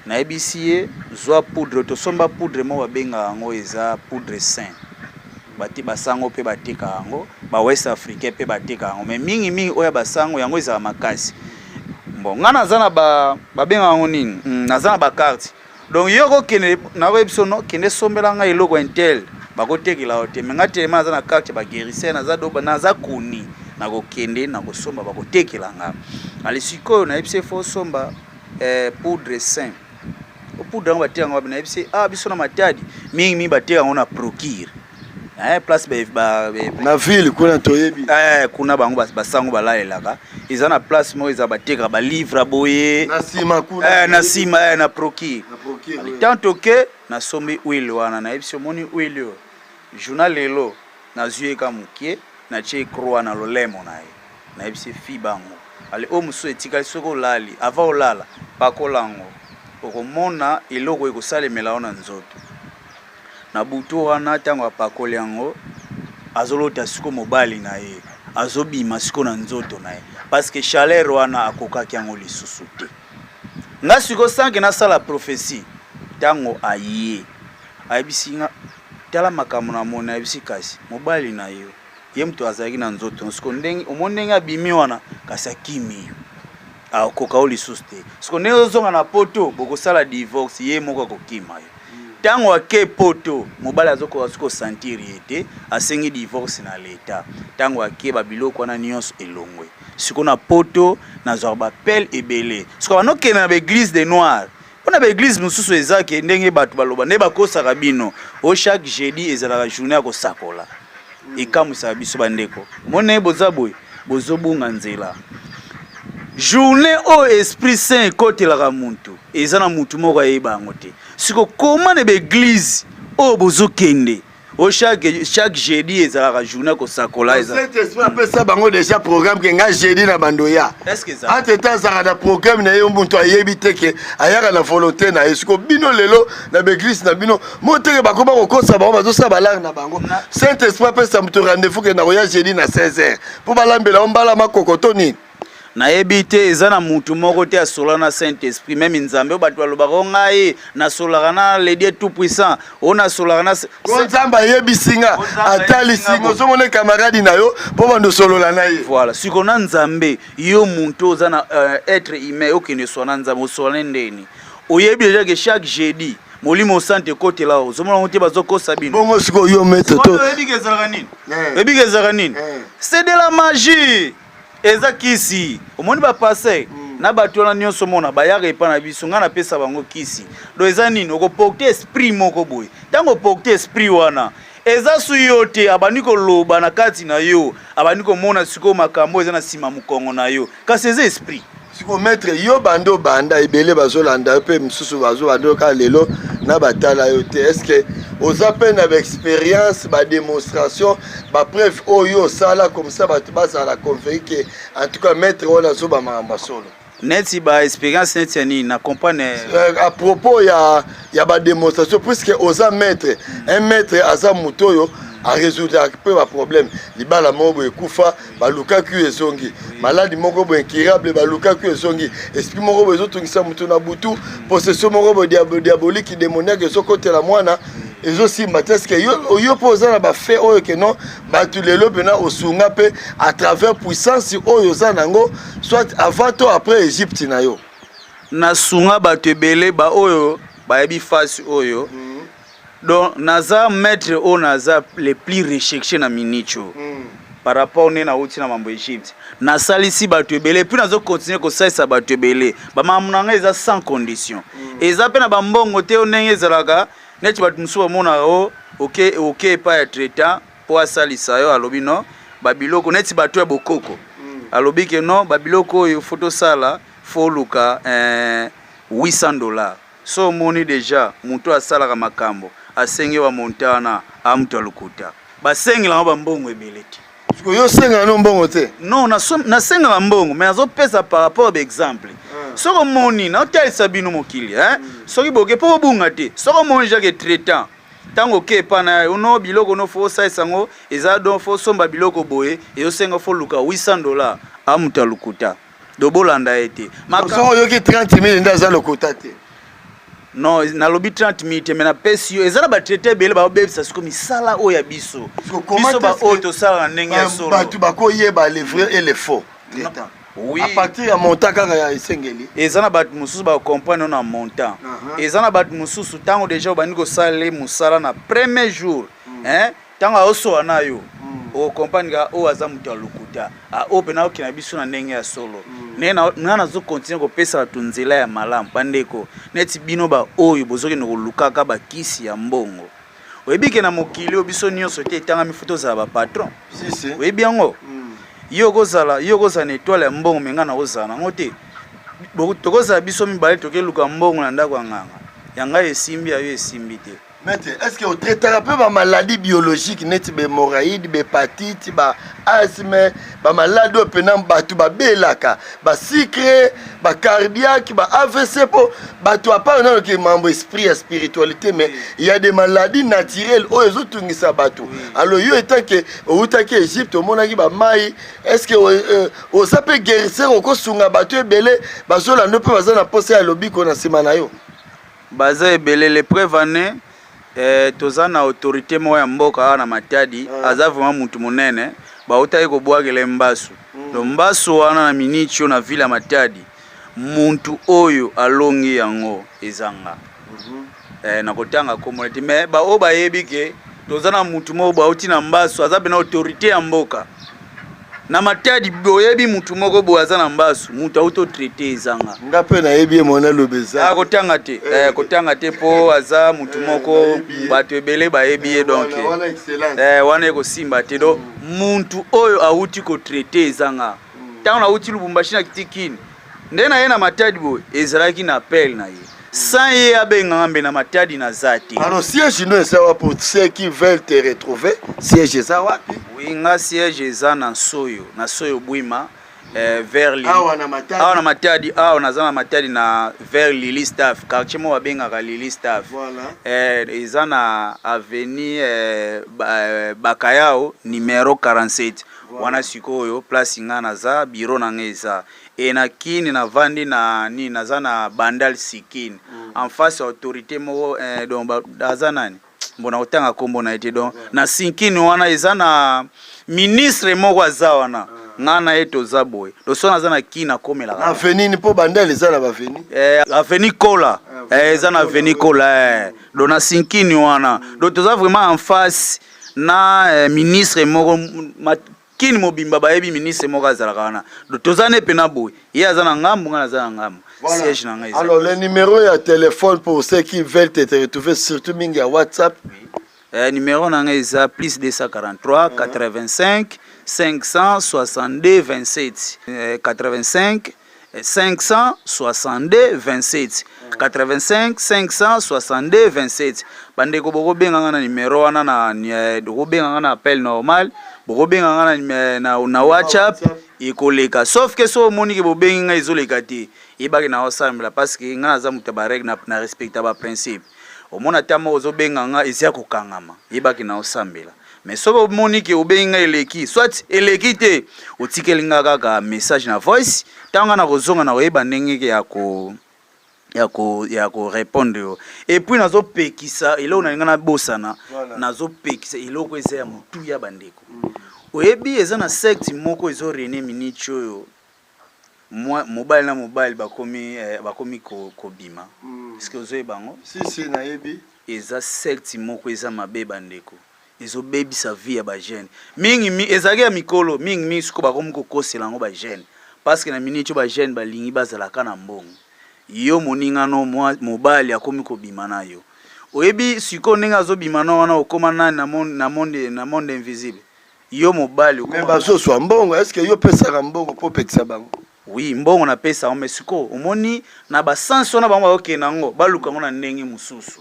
Nayebisi ye: zwa poudre, tosomba poudre moko babengaka yango, eza poudre saint. Bate basango mpe bateka yango, bawest africain mpe bateka yango, mais mingimingi oyo ya basango yango ezala makasi. Bon, nga naza na babengaka yango nini, naza na bacarte. Donc yo kokende, nakoyebi biso: no, kende sombela ngai eloko intel, bakotekela yo te. Mais nga telema, naza na carte ya baguérisseur, naza doba, naza koni, nakokende nakosomba, bakotekela nga. Ale sikoyo nayebisi ye: fo osomba poudre saint. Poudre yango bateka yango wapi? Nayebisi: ah, biso na Matadi mingimingi bateka yango na Procure, place na ville kuna toyebi. Kuna bango basango balalelaka, eza na place moko eza batekaka balivre boye. Na nsima kuna. Na nsima, na Procure. Na Procure, oui. Tant oke, nasombi huile wana. Nayebisi: omoni huile oyo, journal lelo nazwi ye ka mokie, natie croix na lolemo na ye. Nayebisi fi bango: ale oyo mosusu etikali, soki olali, avant olala, pakola yango. Okomona eloko ekosalemela yo na nzoto. Na butu wana tango apakoli yango, azolota sikoyo mobali na ye azobima sikoyo na nzoto na ye parce que chaleur wana akokaki yango lisusu te. Nga sikoyo sans que nasala prophetie, tango aye ayebisi nga tala makambo namoni, nayebisi kasi mobali na yo ye moto azalaki na nzoto siko ndenge omoni ndenge abimi wana kasi akimi yo akoka yo lisusu te siko ndenge ozonga na poto bokosala divorce ye moko akokima yo ntango ake poto mobali azokoka soki osentir ye te asengi divorce na leta ntango ake babiloko wana nyonso elongwe siko na poto nazwaka bapele ebele siko banokende na baeglise de noir Mpo na ba eglise mosusu eza ke ndenge bato baloba nde bakosaka bino o chaque jeudi ezalaka journée ya kosakola. Ekamwisaka biso bandeko. Omoni ndenge boza boye bozobunga nzela. Journée oyo esprit saint ekotelaka mutu eza na mutu moko ayeba yango te. Siko koma na ba eglise oyo bozokende o chaque jeudi ezalaka journée kosakola eza Saint Esprit apesa bango déjà programme ke nga jeudi na bando ya entre temps azalaka na programme na ye moto ayebi te ke ayaka na volonté na ye siko bino lelo na baeglise na bino moteke bakoma kokosa bango bazosala balare na bango Saint Esprit apesa moto rendez-vous ke nakoya jeudi na 16 heures mpo balambela yo mbala makoko to nini. Nayebi te, eza na mutu moko te asola na Saint Esprit, meme Nzambe oyo batu balobaka o ngai nasolaka na le Dieu tout puissant, o nasolaka na Ko Nzambe ayebisi nga, atalisi nga, ozomona camarade na yo po bando solola na ye. Voilà, siko na Nzambe, yo muntu oza na euh, être humain okende sola na Nzambe, osola ndeni? Oyebi déjà que chaque jeudi molimo sante ekotela ozomona yango te bazokosa bino. Bongo sikoyo yo maître to oyebi ke ezalaka nini? Eh. Oyebi ke ezalaka nini? Eh. C'est de la magie. Eza kisi omoni ba passer mm. na bato wana nyonso omona bayaka epa na biso ngai napesa bango kisi do eza nini okoporte esprit moko boye ntango oporte esprit wana eza su yo te abandi koloba na kati na yo abandi komona sikoyo makambo eza na nsima mokongo na yo kasi eza esprit. Siko maître yo banda obanda ebele bazolanda yo mpe mosusu bazobanda yo kaka lelo na batala yo te est ce que oza mpe na baexpérience badémonstration bapreuve oyo osala comme ça bato bazala convaincu ke en tout cas maître wana azoba makambo ya solo? Neti ba expérience neti ya nini na comprendre? À propos ya badémonstration, puisque oza maître, un maître aza moto oyo arésoudre mpe baproblème. Libala moko boye ekufa, balukaki yo ezongi. Maladi moko boye incurable, balukaki yo ezongi. Esprit moko boye ezotungisa moto na butu, possession moko boye diabolique, démoniaque ezokotela mwana, ezosimba te. Eske yo mpe oza na bafe oyo ke non, bato lelo mpena osunga mpe à travers puissance oyo oza nango, soit avant to après Egypte na yo? Nasunga bato ebele baoyo bayebi fasi oyo. Donc naza maître oyo naza le plus recherché na minute oyo par rapport nde nauti na mambo Egypte. Nasalisi bato ebele puis nazo continuer kosalisa bato ebele. Bamakambo na ngai eza sans condition, eza mpe na bambongo te. Oyo ndenge ezalaka neti bato mosusu bamonaka o oke oke epai ya traitant mpo asalisa yo, alobi non babiloko neti bato ya bokoko, alobi ke non babiloko oyo fo tosala fo oluka $800. So omoni dejà mutu asalaka makambo asengi ba montant wana a mutu ya lokuta. Basengela ngo ba mbongo ebele te. Sikoyo yo osengaka no mbongo te? Non, nasengaka mbongo mais nazopesa par rapport ba exemple. Soki omoni naotalisa bino mokili hein? Soki boke mpo bobunga te. Soki omoni jake traitant ntango oke epa na ye ono biloko no fo osalisa yango eza don fo osomba biloko boye ezosenga fo luka $800 a moto ya lokuta. Do bolanda ye te. Soki oyoki 30 000 nde aza lokuta te? Non, nalobi 30 000 te, mais napesi yo eza na batraite ebele baobebisa siko misala oyo ya biso biso baoyo tosala na ndenge ya solo. Bato bakoyeba le vrai et le faux traitant? Oui. À partir ya montant kaka ya esengeli. Eza na bato mosusu bacomprendre na montant. Eza na bato mosusu ntango deja obandi kosala mosala na premier jour, hein, ntango aosowa na yo, okomprendre ka oyo aza moto ya lokuta, oyo mpena okenda biso na ndenge ya solo. Ndenge nga nazokontinue kopesa bato nzela ya malamu. Bandeko neti bino baoyo bozokende kolukaka bakisi ya mbongo, oyebi ke na mokili oyo biso nyonso te etangami fo tozala bapatron. Si, si. Oyebi yango, yo okozala yo okozala na etoile ya mbongo, me ngai nakozala nango te. Tokozala biso mibale tokeluka mbongo na ndako ya nganga, ya ngai esimbi, ya yo esimbi te. Maître, est-ce que otraitaka mpe bamaladi biologique neti bahémorroïde, bahépatite, baasthme, bamaladi oyo mpena bato babelaka, basucre, bacardiaque, ba AVC? Mpo bato, à part nano ke mambo esprit ya spiritualité, mais il y a des maladies naturelles oyo ezotungisa bato. Alors yo, étant que outaki Égypte, omonaki bamai, est ce que oza mpe guérisseur, okosunga bato ebele bazolanda mpe baza na posa ya lobiko na nsima na yo? Baza ebele. Le preuve ane, toza na autorité moko ya mboka awa na Matadi. Aza vraiment mutu monene, bautaki kobwakela mbasu. Donc mbasu wana, na miniti oyo, na ville ya Matadi, muntu oyo alongi yango ezanga na kotanga komona te, mais baoyo bayebi ke toza na mutu moko bauti na mbasu, aza pena autorité ya mboka na Matadi. Boyebi mutu moko boye aza na mbasu, mutu auti otraiter ezanga. Nga mpe nayebi ye, mona loba eza. Ah, kotanga te, kotanga te, mpo aza mutu moko nayebi ye. Bato ebele bayebi ye, donc wana excellence. Wana ekosimba te. Donc muntu oyo awuti kotraiter ezanga, ntango nauti Lubumbashi na Kitikini, nde na ye na Matadi boye, ezalaki na appel na ye. Sans ye abenganga mbe na Matadi naza te. Alors siège no eza wapi, pour ceux qui veulent te retrouver? Siège eza wapi? Oui, nga siège eza na Soyo, na Soyo Bwima, vers Lili. Awa na Matadi? Awa na Matadi, awa naza na Matadi, na vers Lili Staff, quartier moko babengaka Lili Staff. Eza na avenue Bakayao numéro 47. Wana sikoyo place nga naza, bureau na nga eza. E na Kini navandi na nini, naza na Bandal Sikini, en face ya autorité moko, donc aza nani, mbona kotanga nkombo na ye te. Donc na Sinkini wana eza na ministre moko aza wana, nga na ye toza boye. Donc so naza na Kini, nakomelaka. Na avenue nini? Mpo Bandal eza na baavenue. Avenue Kola, eza na avenue Kola. Donc na Sinkini wana, donc toza vraiment en face na ministre moko. Kini mobimba bayebi ministre moko azalaka wana. Donc toza ne pena boye, ye aza na ngambu, nga naza na ngambu. Siège na ngai eza. Alors le numéro ya téléphone pour ceux qui veulent te retrouver, surtout mingi ya WhatsApp? Numéro na ngai eza plus 243 85 562 27, 85 562 27, 85 562 27. Bandeko, bokobenganga na numéro wana, na bokobenganga na appel normal, bokobenganga na WhatsApp ekoleka. Sauf ke so omoni ke bobengi ngai ezoleka te, yebaki na osambela, parce que ngai naza moto ya barègle, na respecta baprincipe. Omona ata moko ozobenga nga eza kokangama, yebaki na osambela. Mais soki omoni ke obengi ngai eleki, soit eleki te, otikeli nga kaka message na voice. Ntango nga na kozonga, na koyeba ndenge ya korépondre yo. Et puis nazopekisa eloko na linga nabosana. Nazopekisa eloko eza ya motuya. Bandeko, oyebi eza na secte moko ezorégner miniti oyo, mobali na mobali bakomi kobima. Est-ce ozoyeba yango? Si, si, nayebi. Eza secte moko eza mabe, bandeko, ezobebisa vie ya bajeune mingi. Ezalaki ya mikolo mingi mingi, sikoyo bakomi kokosela yango bajeune, parce que na miniti oyo bajeune balingi bazalaka na mbongo. Yo moninga no mobali akomi kobima na yo, oyebi sikoyo ndenge azobima na wana, okóma nani na monde invisible, yo mobali. Me bazozwa mbongo, est ce que yo opesaka mbongo mpo opekisa bango? Oui, mbongo napesa yango, mais sikoyo omoni na basansi wana, bango bakokende yango, baluka yango na ndenge mosusu.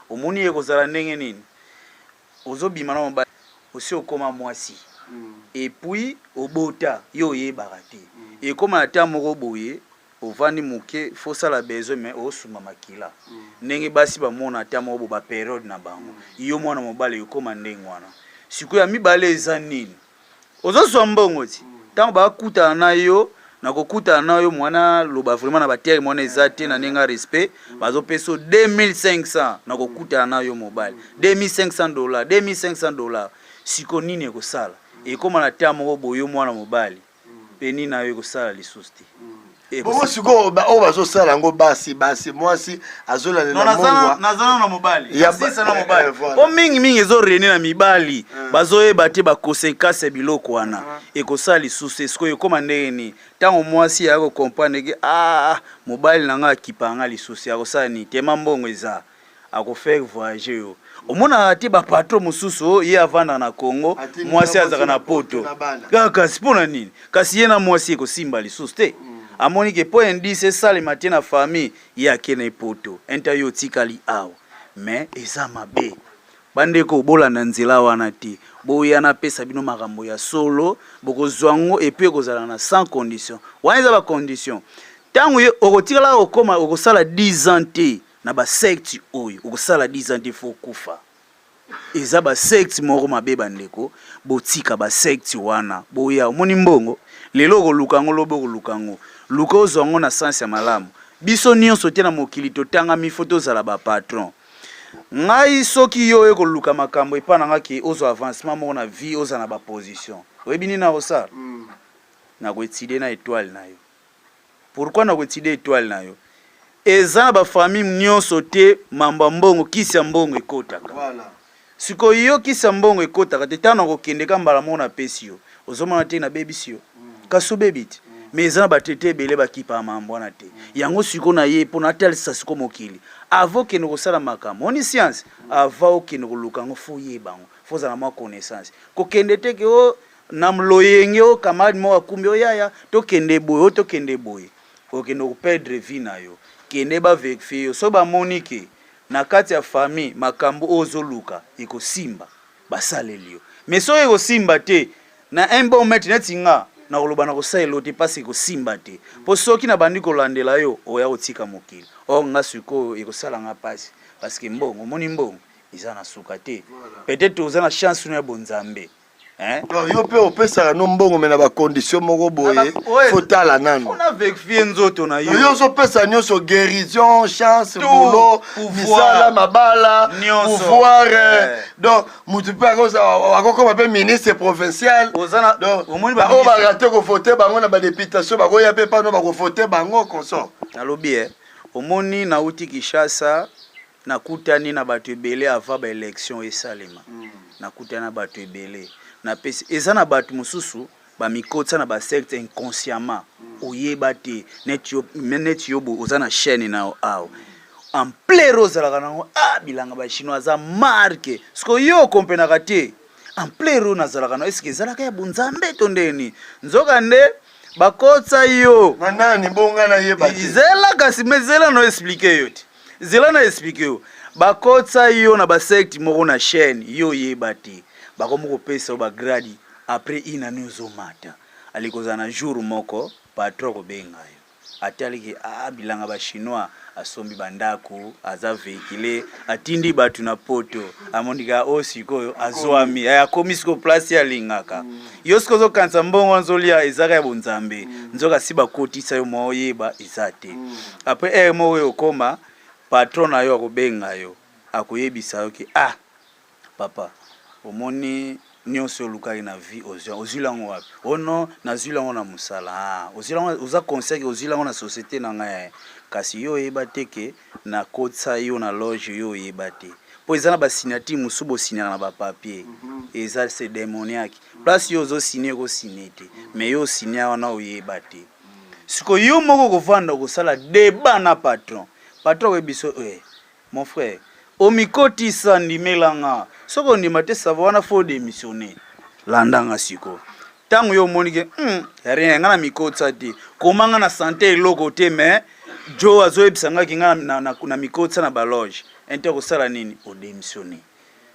Omoni ye kozala ndenge nini, ozobima na mobali, osi okóma mwasi, et puis obota, yo oyebaka te. Ekóma na ta moko boye, ovandi moke, fosala besoin, mais osumba makila ndenge basi bamona ata moko bo bapériode na bango. Yo mwana mobali, ekóma ndenge wana. Sikoyo ya mibale eza nini? Ozozwa mbongo ti ntango bakutana na yo, na kokutana na yo mwana, loba vraiment na baterme wana eza te na ndenge ya respect. Bazopesa yo 2500 na kokutana na yo mobali, 2500 dollars, 2500 dollars. Siko nini ekosala? Ekóma na ta moko boye, yo mwana mobali, peni na yo ekosala lisusu te. Bongo sikoyo oyo bazosala yango, basi, mwasi azolandela mongwa. Nazana na mobali, asisa na mobali, po mingimingi ezorégner na mibali. Bazoyeba te baconséquence ya biloko wana ekosala lisusu te. Sikoyo ekóma ndenge nini? Ntango mwasi aya kocomprendre ke ah, mobali na nga akipa nga lisusu, akosala nini? Tema mbongo eza, akofaire voyager yo. Omonaka te bapatron mosusu oyo ye avandaka na Congo, mwasi azalaka na Poto. Kasi mpo na nini? Kasi ye na mwasi ekosimba lisusu te. Amoni ke mpo indice esalema te na famille, ye ake na Poto. Enta yo otikali awa. Mais eza mabe. Bandeko bolanda nzela wana te. Boya napesa bino makambo ya solo, bokozwa yango et puis ekozala na sans condition. Wana eza ba condition. Tango yo okotikala kokoma okosala 10 ans te na ba secte oyo, okosala 10 ans te faut okufa. Eza ba secte moko mabe bandeko, botika ba secte wana. Boya omoni mbongo lelo okoluka yango lobi okoluka yango. Luka ozwa yango na sens ya malamu. Biso nionso te na mokili totangami faut tozala ba patron. Ngai soki yo oye koluka makambo epa na nga ke ozwa avancement moko na vie ozala na ba position oyebi nini nakosala? Nako etudier na etoile na yo. Pourquoi nako etudier etoile na yo? Eza na ba famille nionso te mambo ya mbongo kisi ya mbongo ekotaka. Sikoyo yo kisi ya mbongo ekotaka te tango nakokende ka mbala moko napesi yo ozomona te nabebisi yo? Kasi obebi te mais eza na ba tete ebele bakipaka mambo wana te yango sikoyo naye po natalisa sikoyo mokili avant okende kosala makambo omoni science avant okende koluka yango faut oyeba yango faut ozala na mwa connaissance kokende te ke oh na loyenge oh camarade moko akumbi oh yaya tokende boye oh tokende boye okende ko perdre vie na yo kende ba verifier yo soki bamoni ke na kati ya famille makambo oyo ozoluka ekosimba basaleli yo mais soki ekosimba te na un bon maitre neti nga nakoloba nakosalela yo te parce ekosimba te po soki nabandi kolandela yo oya kotika mokili or nga sikoyo ekosala nga pasi parce que mbongo omoni mbongo eza na suka te peut etre oza na chance no ya bonzambe Hein? Donc yo pe opesaka no mbongo mais na ba conditions moko boye faut tala nanu. Faut na verifier nzoto na yo. Yo ozopesa nyonso guérison, chance, boulot, misala, mabala, pouvoir. Eh. Donc mutu pe akokoma pe ministre provincial. Donc oyo ba rate ko voter bango na ba députation bakoya pe pano bako voter bango consort. Nalobi eh omoni nauti Kinshasa Nakutani na batu ebele avant ba elections esalema nakutani na batu ebele napesi eza na batu mosusu bamikotisa na ba secte inconsciemment oyeba te neti yo neti yo boye oza na chaine na yo awa ampleur ozalaka nango ah bilanga ba chinois aza marque sikoyo yo okompenaka te ampleur oyo nazalaka nango eske ezalaka ya bonzambe to ndenge nini nzoka nde bakotisa yo na nani bonga nayeba te zela kasi me zela no explike yo te Zela na explique yo. Bakotsa yo na ba secte moko na chaine yo oyeba te. Bakomi kopesa yo ba grade après une annee ozo mata. Ale kozala na jour moko patron akobenga yo. Atali ke ah bilanga ba chinois asombi ba ndaku, aza vehicule, atindi batu na poto. Amoni ka oyo sikoyo azwami. Eh, akomi sikoyo place ye alingaka. Yo sikoyo ozo kanisa mbongo wana ozolia ezaka ya bonzambe. Nzoka si bakotisa yo moyen oyeba eza te. Après heure moko ekokoma patron na yo akobenga yo akoyebisa yo ke ah papa omoni nionso olukaki na vie ozwi ozwili yango wapi? Oh non nazwili yango na mosala ah ozwili yango oza conscient ke ozwili yango na societe na ngai eh kasi yo oyeba te ke nakotisa yo na loge yo oyeba te po eza na ba signature mosusu bo signaka na ba papier eza c'est demoniaque place yo ozo signe eko signe te mais yo osigna wana oyeba te. Sikoyo yo moko okovanda okosala debat na patron. Patron akoyebi biso eh mon frère omikotisa ndimela nga soki ondima te ça va wana faut demissionner. Landa nga sikoyo. Tango yo omoni ke hum rien nga na mikotisa te. Koma nga na sante eloko te mais Joe azoyebisa nga ke nga na, na, na mikotisa na ba loge. Ente okosala nini? Odemissionner.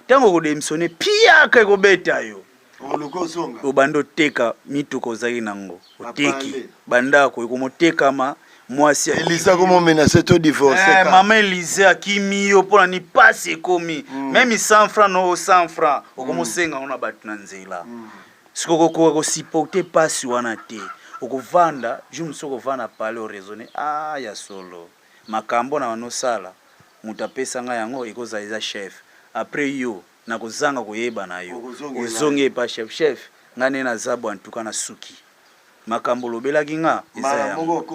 Tango okodemissionner piaka ekobeta yo. Oluka ozonga. Obandi oteka mituka ozalaki nango oteki bandako ekomotekama mwasi Elise akomo menace to divorce eh, mama Elise akimi yo mpona ni pasi ekomi mm. meme 100 francs no 100 francs okomosenga yango na bato na nzela mm. sikoyo okokoka kosupporte pasi wana te okovanda jour mosusu okovanda pale oraisonne ah ya solo makambo na banosala moto apesa ngai yango ekozala eza chef après yo Na kozanga koyeba na yo ozongi epa chef chef nga nde naza bo en tout cas na suki makambo olobelaki nga eza yango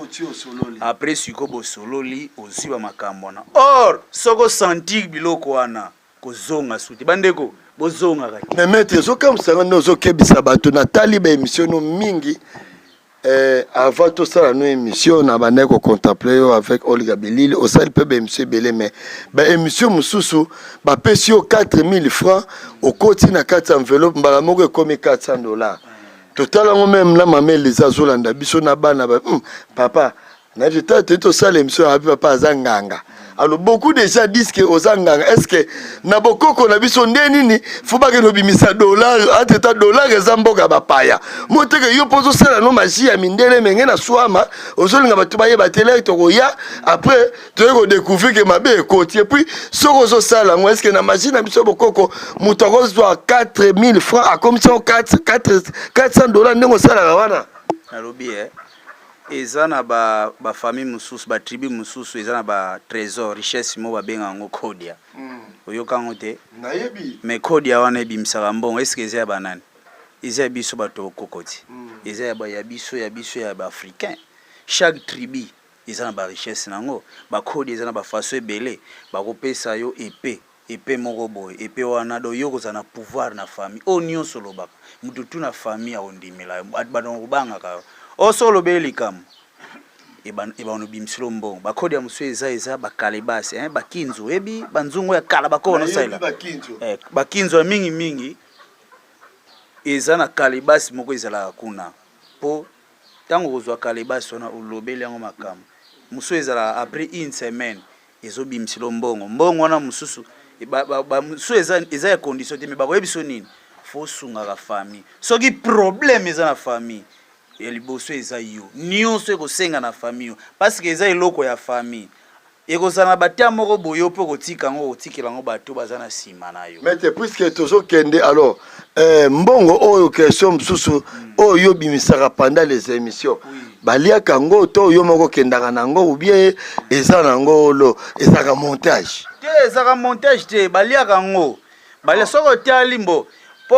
après siko bosololi ozui ba makambo wana or soki osentir biloko wana kozonga su te bandeko bozongaka te. Mais maitre ezokamwisa nga nde ozokebisa bato natali ba emission no mingi Eh, avant tosala no émission na bandaki ko contempler yo avec Olga Bilili osali mpe ba émission ebele mais ba émission mosusu bapesi yo 4000 francs okoti na kati ya enveloppe mbala moko ekomi 400 dollars totala yango meme na mama Eliza azolanda biso na bana ba, papa nayebi te toyei tosala émission yapi papa aza nganga. Alors beaucoup de gens disent que oza nganga. Est ce que na bokoko na biso nde nini fo bakende obimisa dollar? Entre temps dollar eza mboka ya bapaya. Moteke yo mpo ozosala no magie ya mindele menge na swama, ozolinga bato bayeba te. Lere tokoya après, toye kodécouvrir ke mabe ekoti. Et puis soki ozosala yango, est ce que na magie na biso bokoko moto akozwa 4000 francs, akomisi yango 400 $, ndenge osalaka wana? Nalobi eza na bafamille mosusu, batribu mosusu, eza na batrésor, richesse mo babenga yango kodia. Oyoka yango te? Nayebi. Mais kodia wana ebimisaka mbongo. Eske eza ya banani? Eza ya biso bato okoko ti, eza ya biso, ya biso ya baafricain. Chaque tribu eza na barichesse nango. Bakodi eza na bafaçon ebele. Bakopesa yo epe, epe moko boye, epe wana do yo kozala na pouvoir na famille oyo nyonso. Olobaka, motu tu na famille akondimela yo, bato bakobangaka yo. Oyo so olobeli likambo, ebana obimisela mbongo. Bakodi ya mosusu eza bakalebasi, hein, bakinzu. Oyebi banzungu ya kala bakoko nosalela? Bakinzo. Bakinzu ya mingimingi eza na kalebasi moko ezalaka kuna, mpo ntango kozwa kalebasi wana, olobeli yango makambo mosusu, ezalaka après une semaine ezobimisela mbongo. Mbongo wana mosusu mosusu eza ya condition te, me bakoyebi so nini, fo osungaka famille. Soki problème eza na famille, ya liboso eza yo. Nyonso ekosenga na famille yo, parce que eza eloko ya famille. Ekozala na batia moko boye, yo mpe kotika yango, kotikela yango bato baza na nsima na yo. Maître, puisque tozokende, alors mbongo oyo, question mosusu oyo yo obimisaka pendant les émissions, baliaka yango to yo moko okendaka na yango, ou bien eza nango lo ezalaka montage? Te, ezalaka montage te, baliaka yango. Balia soki otali mbo mpo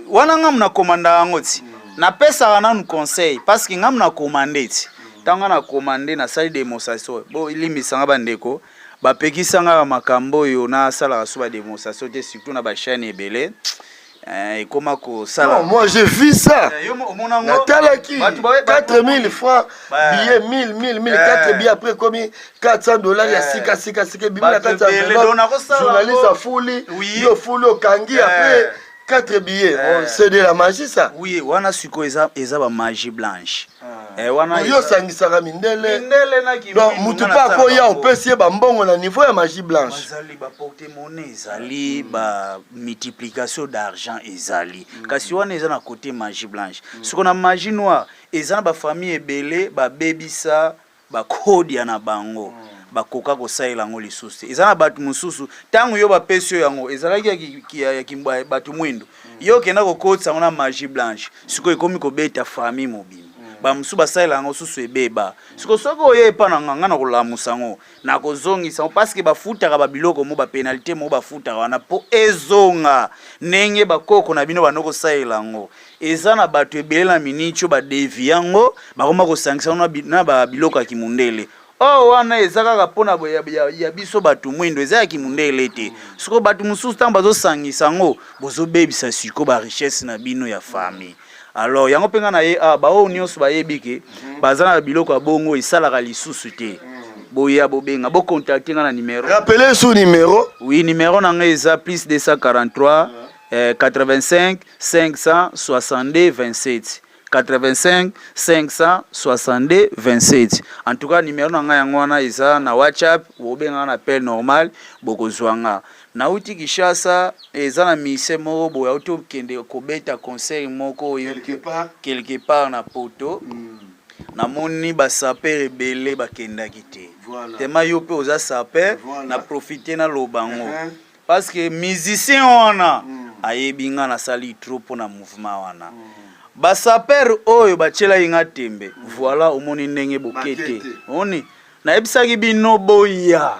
wana ngamu na komanda yango ti napesaka nanu conseil, parce que ngamu na komande ti ntango nga na komande, nasali démonstration. Bo limbisanga bandeko, bapekisanga makambo oyo nasalaka so badémonstration te, surtout na bachaîne ebele. Ekoma kosala. Non, moi j'ai vu ça. Yo omona yango? Natalaki. Bato 4000 francs, billet 1000, 1000, 1000, 4 billets, après komi 400 $ ya sika sika sika ebimi na Bato kati ya ebele, enveloppe. donc nakosala Journaliste yango. afuli, yo ofuli, okangi, après 4 billets. Oh, c'est de la magie, ça. Oui, wana sikoyo eza bamagie blanche. Wana Yo osangisaka mindele. Mindele na Donc mutu mpe akoya, opesi ye bambongo na niveau ya magie blanche. Bazali baporte-monnaie, ezali bamultiplication d'argent ezali, kasi wana eza na côté magie blanche. Siko na magie noire, eza na bafamille ebele babebisa bakodia na bango, bakoka kosalela yango lisusu te. Eza na bato mosusu, ntango yo bapesi yo yango, ezalaki ya bato mwindo, yo okenda kokotisa yango na magie blanche, sikoyo ekomi kobeta famille mobimba. Bamosusu basalela yango susu, ebeba. Sikoyo soki oye epa na nga, nga na kolamusa yango, nakozongisa yango, parce que bafutaka babiloko mo, bapénalité mo bafutaka wana mpo ezonga ndenge bakoko na bino banda kosalela yango. Eza na bato ebele na miniti oyo badévier yango, bakoma kosangisa yango na babiloko ya kimundele. Oyo wana eza kaka mpona ya biso bato mwindo, eza ya kimundele te. Sikoyo bato mosusu, ntango bazosangisa yango, bozobebisa sikoyo barichesse na bino ya famille. Alors yango mpe ngai na ye awa, baoyo nyonso bayebi ke baza na biloko ya bongo esalaka lisusu te, boya, bobenga, bocontacte ngai na numéro. Rappelez son numéro. Oui, numéro na ngai eza plus 243 85 562 27, 85 562 27. En tout cas, numéro na ngai yango wana, eza na WhatsApp, bobengaka na appel normal, bokozwa nga. Nauti Kinshasa, eza na mise moko boye, auti okende kobeta concert moko oyo Quelque part. Quelque part na Poto. Namoni basapeurs ebele bakendaki te. Tema yo mpe oza sapeur. Na profite naloba yango, parce que musicien wana ayebi nga nasali trop mpona mouvement wana. Basapeurs oyo batielaki nga tembe, voilà, omoni ndenge boke te. Bake te. Omoni, nayebisaki bino boya,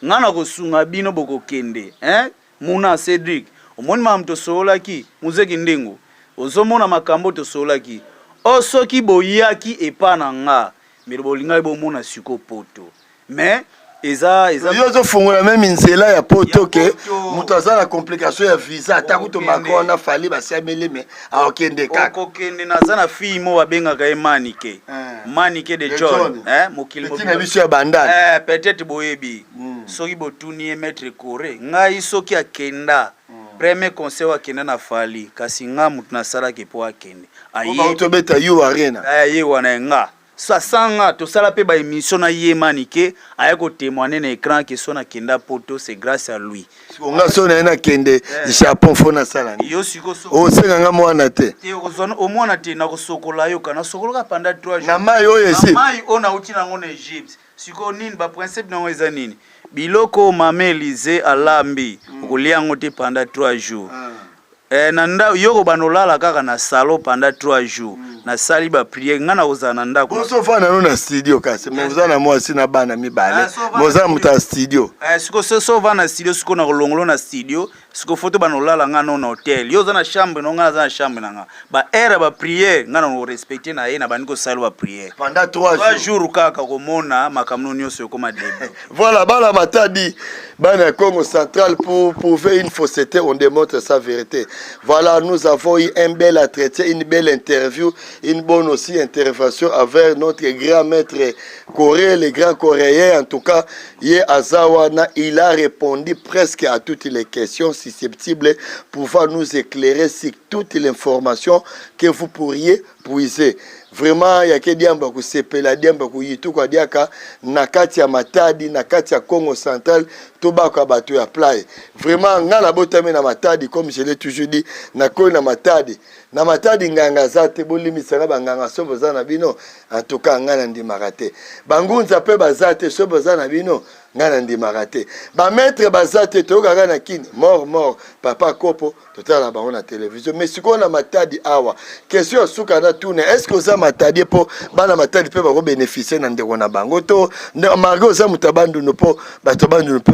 nga na kosunga bino, bokokende, hein? Muna Cédric, omoni makambo tosololaki, muzeki ndengo ozomona makambo tosololaki o. Soki boyaki epa na nga, mais bolingaki bomona siko Poto, mais eza Yo ozofungola meme nzela ya Poto. Ya Ke Poto. moto aza na complication ya visa, ata kutu Okokende. Macron na Fali basiameli, me akokende kaka. Okokende. Naza na fille mo babengaka ye Manike. Manike de De John, John. eh, mokili Petit na biso ya Bandani. Peut-être boyebi. Soki botuni ye, maître Coré ngai, soki akenda premier concert oyo akenda na Fali, kasi nga motu nasalaki mpo akende. Aye. Tobeta yo Arena. Aye wana ye nga. Sasanga tosala pe ba emission na ye Manike aya ko temoigner na écran que so nakenda poto c'est grâce à lui. Siko nga so naye nakende Japon fo nasala nini? Yo siko so Osenga nga mwana te. Te okozwa omwana te nakosokola yo ka nasokolaka pendant 3 jours. Na mayi oyo esi. Na mayi oyo nauti nango na Egypte. Sikoyo nini ba principe nango eza nini? Biloko oyo mama Elise alambi okolia yango te pendant 3 jours. Eh, na nda yo okobanda olala kaka na salon pendant 3 jours. Nasali ba prière nga nakozala na ndako. Boso fana no na studio kasi mais oza na mwasi na bana mibale. Ah, so Mais oza moto ya studio. Eh, siko so so va na studio siko na kolongolo na studio siko foto bana olala nga no na hotel. Yo oza na chambre no nga naza na chambre na nga. Ba heure ya ba prière nga na ko respecter na ye na bandi kosala ba prière. Pendant 3 3 jours. jours kaka komona makambo no nyonso ekoma début. Voilà, bana Matadi, bana Congo central pour prouver une fausseté, on démontre sa vérité. Voilà, nous avons eu un bel entretien, une belle interview, une bonne aussi intervention avec notre grand maître Corée, le grand coréen. En tout cas, Ye Azawana, il a répondu presque à toutes les questions susceptibles pouvant nous éclairer sur toute l'information que vous pourriez puiser. Vraiment yake diamba kosepela diamba koyituka diaka na kati ya Matadi na kati ya Congo central tobaka bato ya play. Vraiment nga nabotami na Matadi comme je l'ai toujours dit, nakoli na Matadi. Na Matadi nganga aza te, bolimbisa nga banganga so boza na bino, en tout cas nga nandimaka te. Bangunza pe baza te so boza na bino, nga nandimaka te. Ba maître baza te, toyokaka na Kin mort mort papa kopo totala bango na television mais sikoyo na Matadi awa question ya suka na tuna est ce que oza Matadi mpo bana Matadi mpe bako bénéficier na ndeko na bango to malgré oza moto ya Bandundu mpo bato ya Bandundu mpe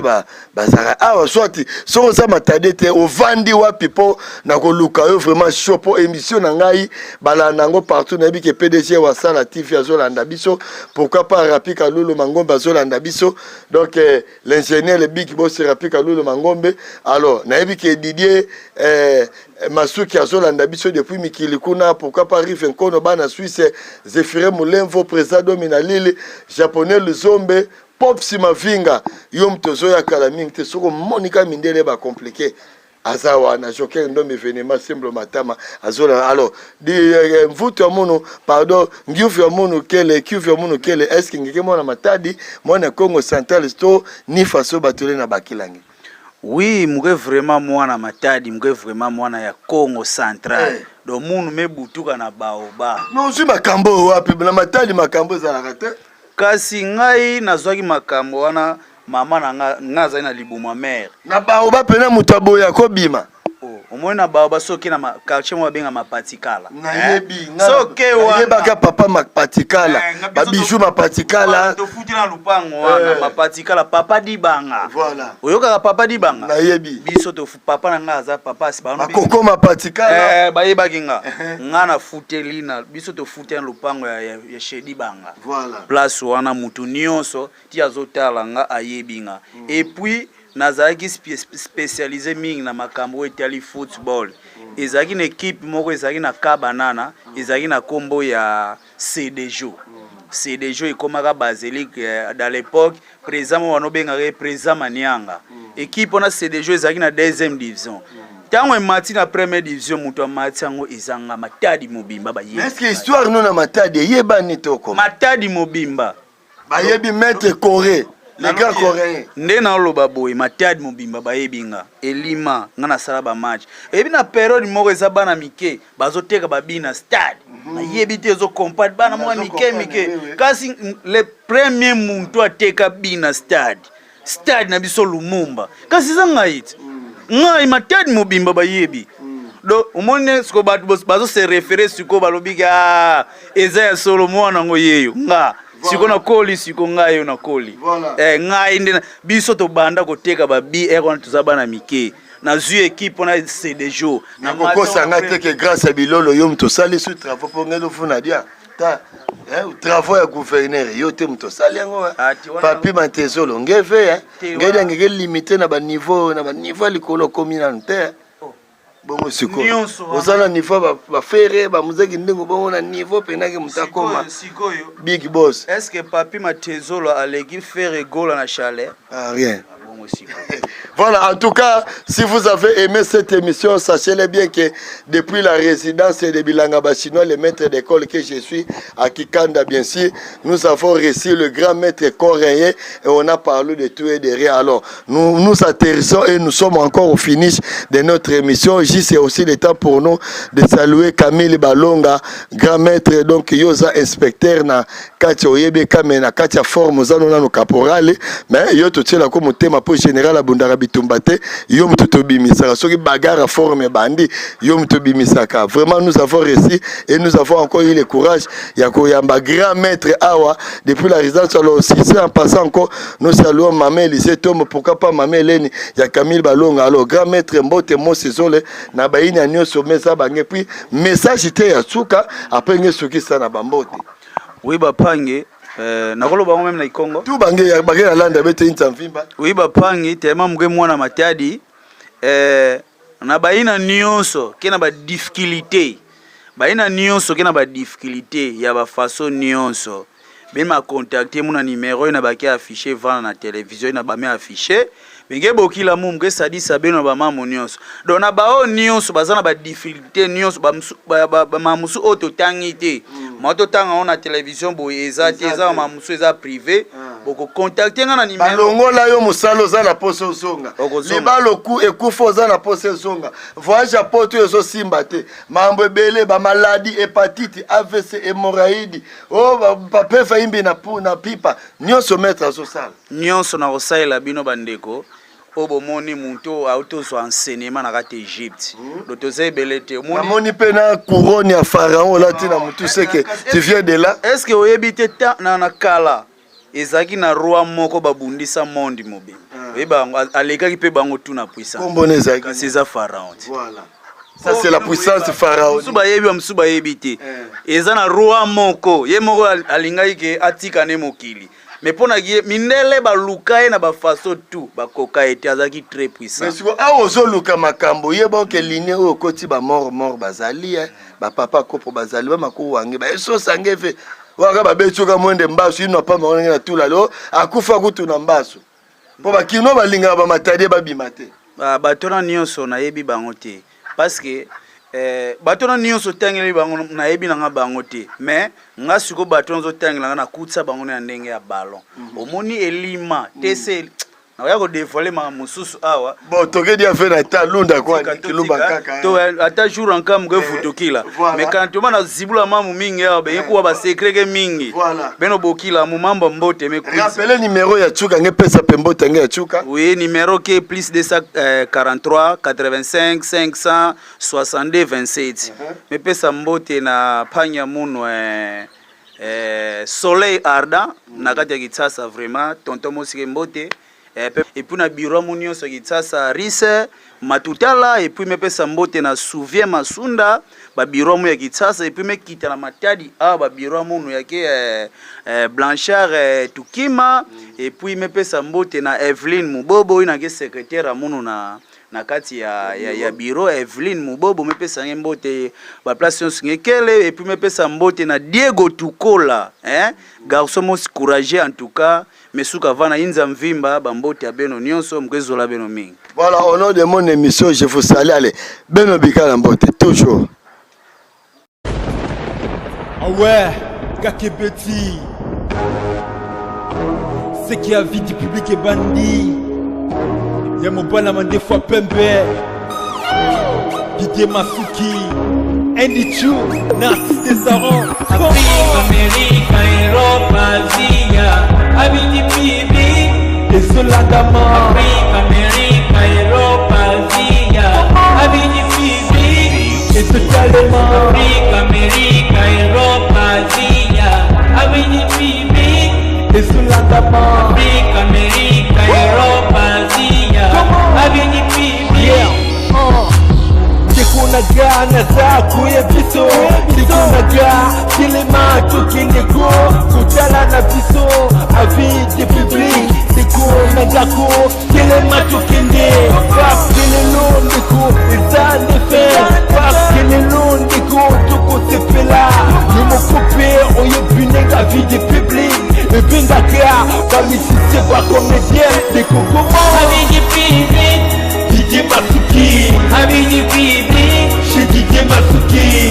bazalaka awa soit soki oza Matadi te ovandi wapi mpo na koluka yo vraiment chaud mpo émission na ngai balanda yango partout nayebi ke PDG Wasala TV azolanda biso pourquoi pas Rapi Kalulu Mangombe azolanda biso donc eh, l'ingénieur le big boss Rapi Kalulu Mangombe alors nayebi ke Didier eh, Masuki azolanda biso depuis mikili kuna pourquoi pas Rive Nkono bana Suisse Zéphirin Mulemvo président Domina Lille japonais Luzombe Popsi Mavinga yo moto ozoya kala mingi te soki omoni ka mindele ba compliqué aza wana joker ndombe evenement semblo matama azola alors di eh, mvutu ya munu pardon ngiufu ya munu kele kiufu ya munu kele eske ngeke mwana matadi mwana congo central to ni faso batole na bakilangi Oui, muke vraiment mwana Matadi, muke vraiment mwana ya Congo central. Eh. Donc munu mebutuka na baoba. Mais ozwi makambo oyo wapi na matadi makambo ezalaka te Kasi ngai nazwaki makambo wana mama na nga nga azali na libumu ya mère. Na baoba pena moto aboya akobima. Oh, omoni na baoba soki na quartier moko babenga mapatikala. Nayebi eh? nga Soki wana nayebaka papa mapatikala Eh, nga biso babiju mapatikala tofuti na lupango wana Eh. mapatikala papa dibanga. Voilà. Oyokaka papa dibanga? Nayebi. Biso tofu papa na nga aza papa asi ba bakoko mapatikala Eh, bayebaki nga nga nafuteli na biso tofuteli na lupango ya, ya, ya chez dibanga. Voilà. Place wana mutu nyonso ti azotala nga ayebi nga. Et puis nazalaki spécialisé mingi na makambo oyo etali football. Ezalaki na équipe moko ezalaki na Kabanana, ezalaki na kombo ya CDJO. CDJO ekomaka Basilique dans l'époque président moko banobengaka ye président Manianga. Équipe wana CDJO ezalaki na deuxième division. Ntango emati na première division moto amati yango ezanga Matadi mobimba bayebi. Mais est-ce que histoire no na Matadi eyebani to koma? Matadi mobimba. Bayebi maître Corée, les grands coréens. Nde naoloba boye Matadi mobimba bayebi nga. Elima nga nasala ba match. Eyebi na période moko eza bana mike bazoteka babi na stade. Nayebi te ezo comprendre bana mwa mike mike. Kasi le premier muntu ateka bi na stade. Stade na biso Lumumba. Kasi eza ngai te. Ngai Matadi mobimba bayebi. Donc omoni siko bato bazo se référer siko balobi ka eza ya solo mwana ngo yeyo nga siko nakoli siko ngai yo nakoli. Voilà. Eh, ngai nde biso tobanda koteka ba BR wana toza bana mike. Nazwi équipe wana CDJO. Nakokosa nga te ke grâce ya bilolo yo moto osali su travaux mpo ngai lofuna dia ta eh, travaux ya gouverneur yo te moto osali yango eh. Ah, ti wana- Papi Mantezolo ngeve eh. Ti Ngai wana- dia ngeke limité na ba niveau na ba niveau ya likolo okomi nanu te eh. Oh. Bongo sikoyo Nyonso wana. oza na niveau bafere bamuzaki ndenge bongo na niveau mpenaki moto akoma Sikoyo, sikoyo. big boss. Est-ce que Papi Matezolo aleki Ferre Gola na chalet? Ah, rien. Bongo. sikoyo. Voilà, en tout cas, si vous avez aimé cette émission, sachez-le bien que depuis la résidence de Bilanga Bachinois, le maître d'école que je suis à Kikanda, bien sûr, nous avons reçu le grand maître coréen et on a parlé de tout et de rien. Alors, nous nous atterrissons et nous sommes encore au finish de notre émission. Juste, c'est aussi le temps pour nous de saluer Camille Balonga, grand maître, donc yo oza inspecteur na kati oyebi kame na kati ya forme, oza nano caporal, mais yo totielako motema mpo général abundaka bitumba te. Yo moto tobimisaka soki bagarre forme ebandi, yo moto obimisaka. Vraiment, nous avons réussi et nous avons encore eu le courage ya koyamba grand maître awa depuis la résidence. Alors si c'est en passant encore, nous saluons mama Élysée Tombe, pourquoi pas mama Eleni ya Camille Balonga. Alors grand maître, mbote mosezole na bayini ya nyonso mesa bange, puis message te ya suka, après nge sukisa na bambote. Oui, bapange, nakoloba ngo même na Ikongo. Tu bange ya bange na landa bete inta mvimba. Oui, bapangi, tema muke mwana Matadi, na bayina nyonso ke na badifficulté, bayina nyonso ke na badifficulté ya bafaçon nyonso, beni bacontacte mu na numero oyo na bake affiche vana na télévision oyo na bame affiche benge bokila mu muke esadisa beno na bamamo nyonso. Donc na baoyo nyonso baza na badifficulté nyonso, bamamusu oyo totangi te, ma totanga ngo na télévision boye eza te, eza bamamusu eza privé, bokocontacte nga na numero. Balongola yo mosala, oza na posa ozonga. Okozonga. Libala ekufa, oza na posa ezonga. Voyage ya poto oyo ezosimba te, mambo ebele, bamaladi, hépatite, AVC, hémorroïde, o papefa imbi na, na pipa nyonso, maître azosala. Nyonso na kosalela bino bandeko oyo bomoni moto oyo auti ozwa enseignement na kati Egypte, do toza ebele te, omoni. Namoni mpe na couronne ya pharaon olati na motu, seke tu viens de là. Est ce que oyebi te, na kala ezalaki na roi moko babundisa monde mobimba, oyeba yango, alekaki mpe bango tu na puissance. Kombo na ezalaki? Kasi eza pharaon te. Voilà, ça c'est la puissance pharaon. Mosusu bayebi, bamosusu bayebi te. Eza na roi moko, ye moko alingaki ke atika ne mokili, mais mpo na ye mindele baluka ye na bafaçon tu bakoka ye te, azalaki très puissant. Mais siko awa ozoluka makambo, yeba oke linie oyo okoti, bamort mort bazali, bapapa kopo bazali, bamako wange baesosange ve waka babeti oka mwende mbasu ino apamba ndenge na tula lo akufa kutu na mbasu, mpo bakino balingaka bamatadi babima te. Bato wana nyonso nayebi bango te, parce que bato wana nyonso otangeli bango, nayebi nanga bango te. Mais nga sikoyo bato wana ozotangela nga, nakutisa bango na ndenge ya ballon. Omoni elima te, se nakoya kodévoiler makambo mosusu awa. Bon, tokedi afe na ta lunda kwani kiluba kaka. To ata jour ankamu ke futokila. Mais quand toma na zibula mamu mingi awa, benye kuwa basecret ke mingi. Beno bokila mu mambo mbote me. Rappele numéro ya Tchuka, nge pesa pe mbote nge ya Tchuka. Oui, numéro ke plus 243 85 562 27. Mepesa mbote na panya munu Soleil Ardent na kati ya Kinshasa, vraiment tonton mosike mbote, et puis na bureau mu nyonso ya Kinshasa, Rise Matutala, et puis mepesa mbote na Souvien Masunda, babureau mu ya Kinshasa, et puis mekita na Matadi awa, babureau munu yake Blanchard Tukima, et puis mepesa mbote na Eveline Mubobo oyo nake secrétaire ya munu na kati ya bureau. Eveline Mubobo, mepesa nge mbote baplace nyonso ngekele, et puis mepesa mbote na Diego Tukola, hein? Garçon mosi courageux en tout cas, mesuka vana inza mvimba, bambote ya beno nyonso mokezola beno mingi. Voilà, au nom de mon émission, je vous salue. Allez, beno bikala mbote toujours. Ah ouais, Kakebeti. Ce qui a vie du public est bandit. Ya mobala mandefu pembe. Didier Masuki. Andy Chu, Narcisse Desaron. Afrique, Amérique, Europe, Asia, Abidi Bibi, Ezolandama. Afrique, Amérique, Europe, Asia, Abidi Bibi, Ezotalema. Afrique, Amérique, Europe, Asia, Abidi Bibi, Ezolandama. Afrique, Amérique, Europe, Asia, Abidi Bibi. Yeah. Ndeko na nga, naza koya biso, ndeko na nga, telema tokende ko kotala na biso avis de public. Ndeko na ngako, telema tokende, parce que lelo ndeko eza nde fête, parce que lelo ndeko tokosepela. Yo moko mpe oyebi ndenge avis de public. Ebengaka bamusicien, bacomédien, ndeko. Abidi bibi. Didier Masuki. Abidi bibi. Chez Didier Masuki.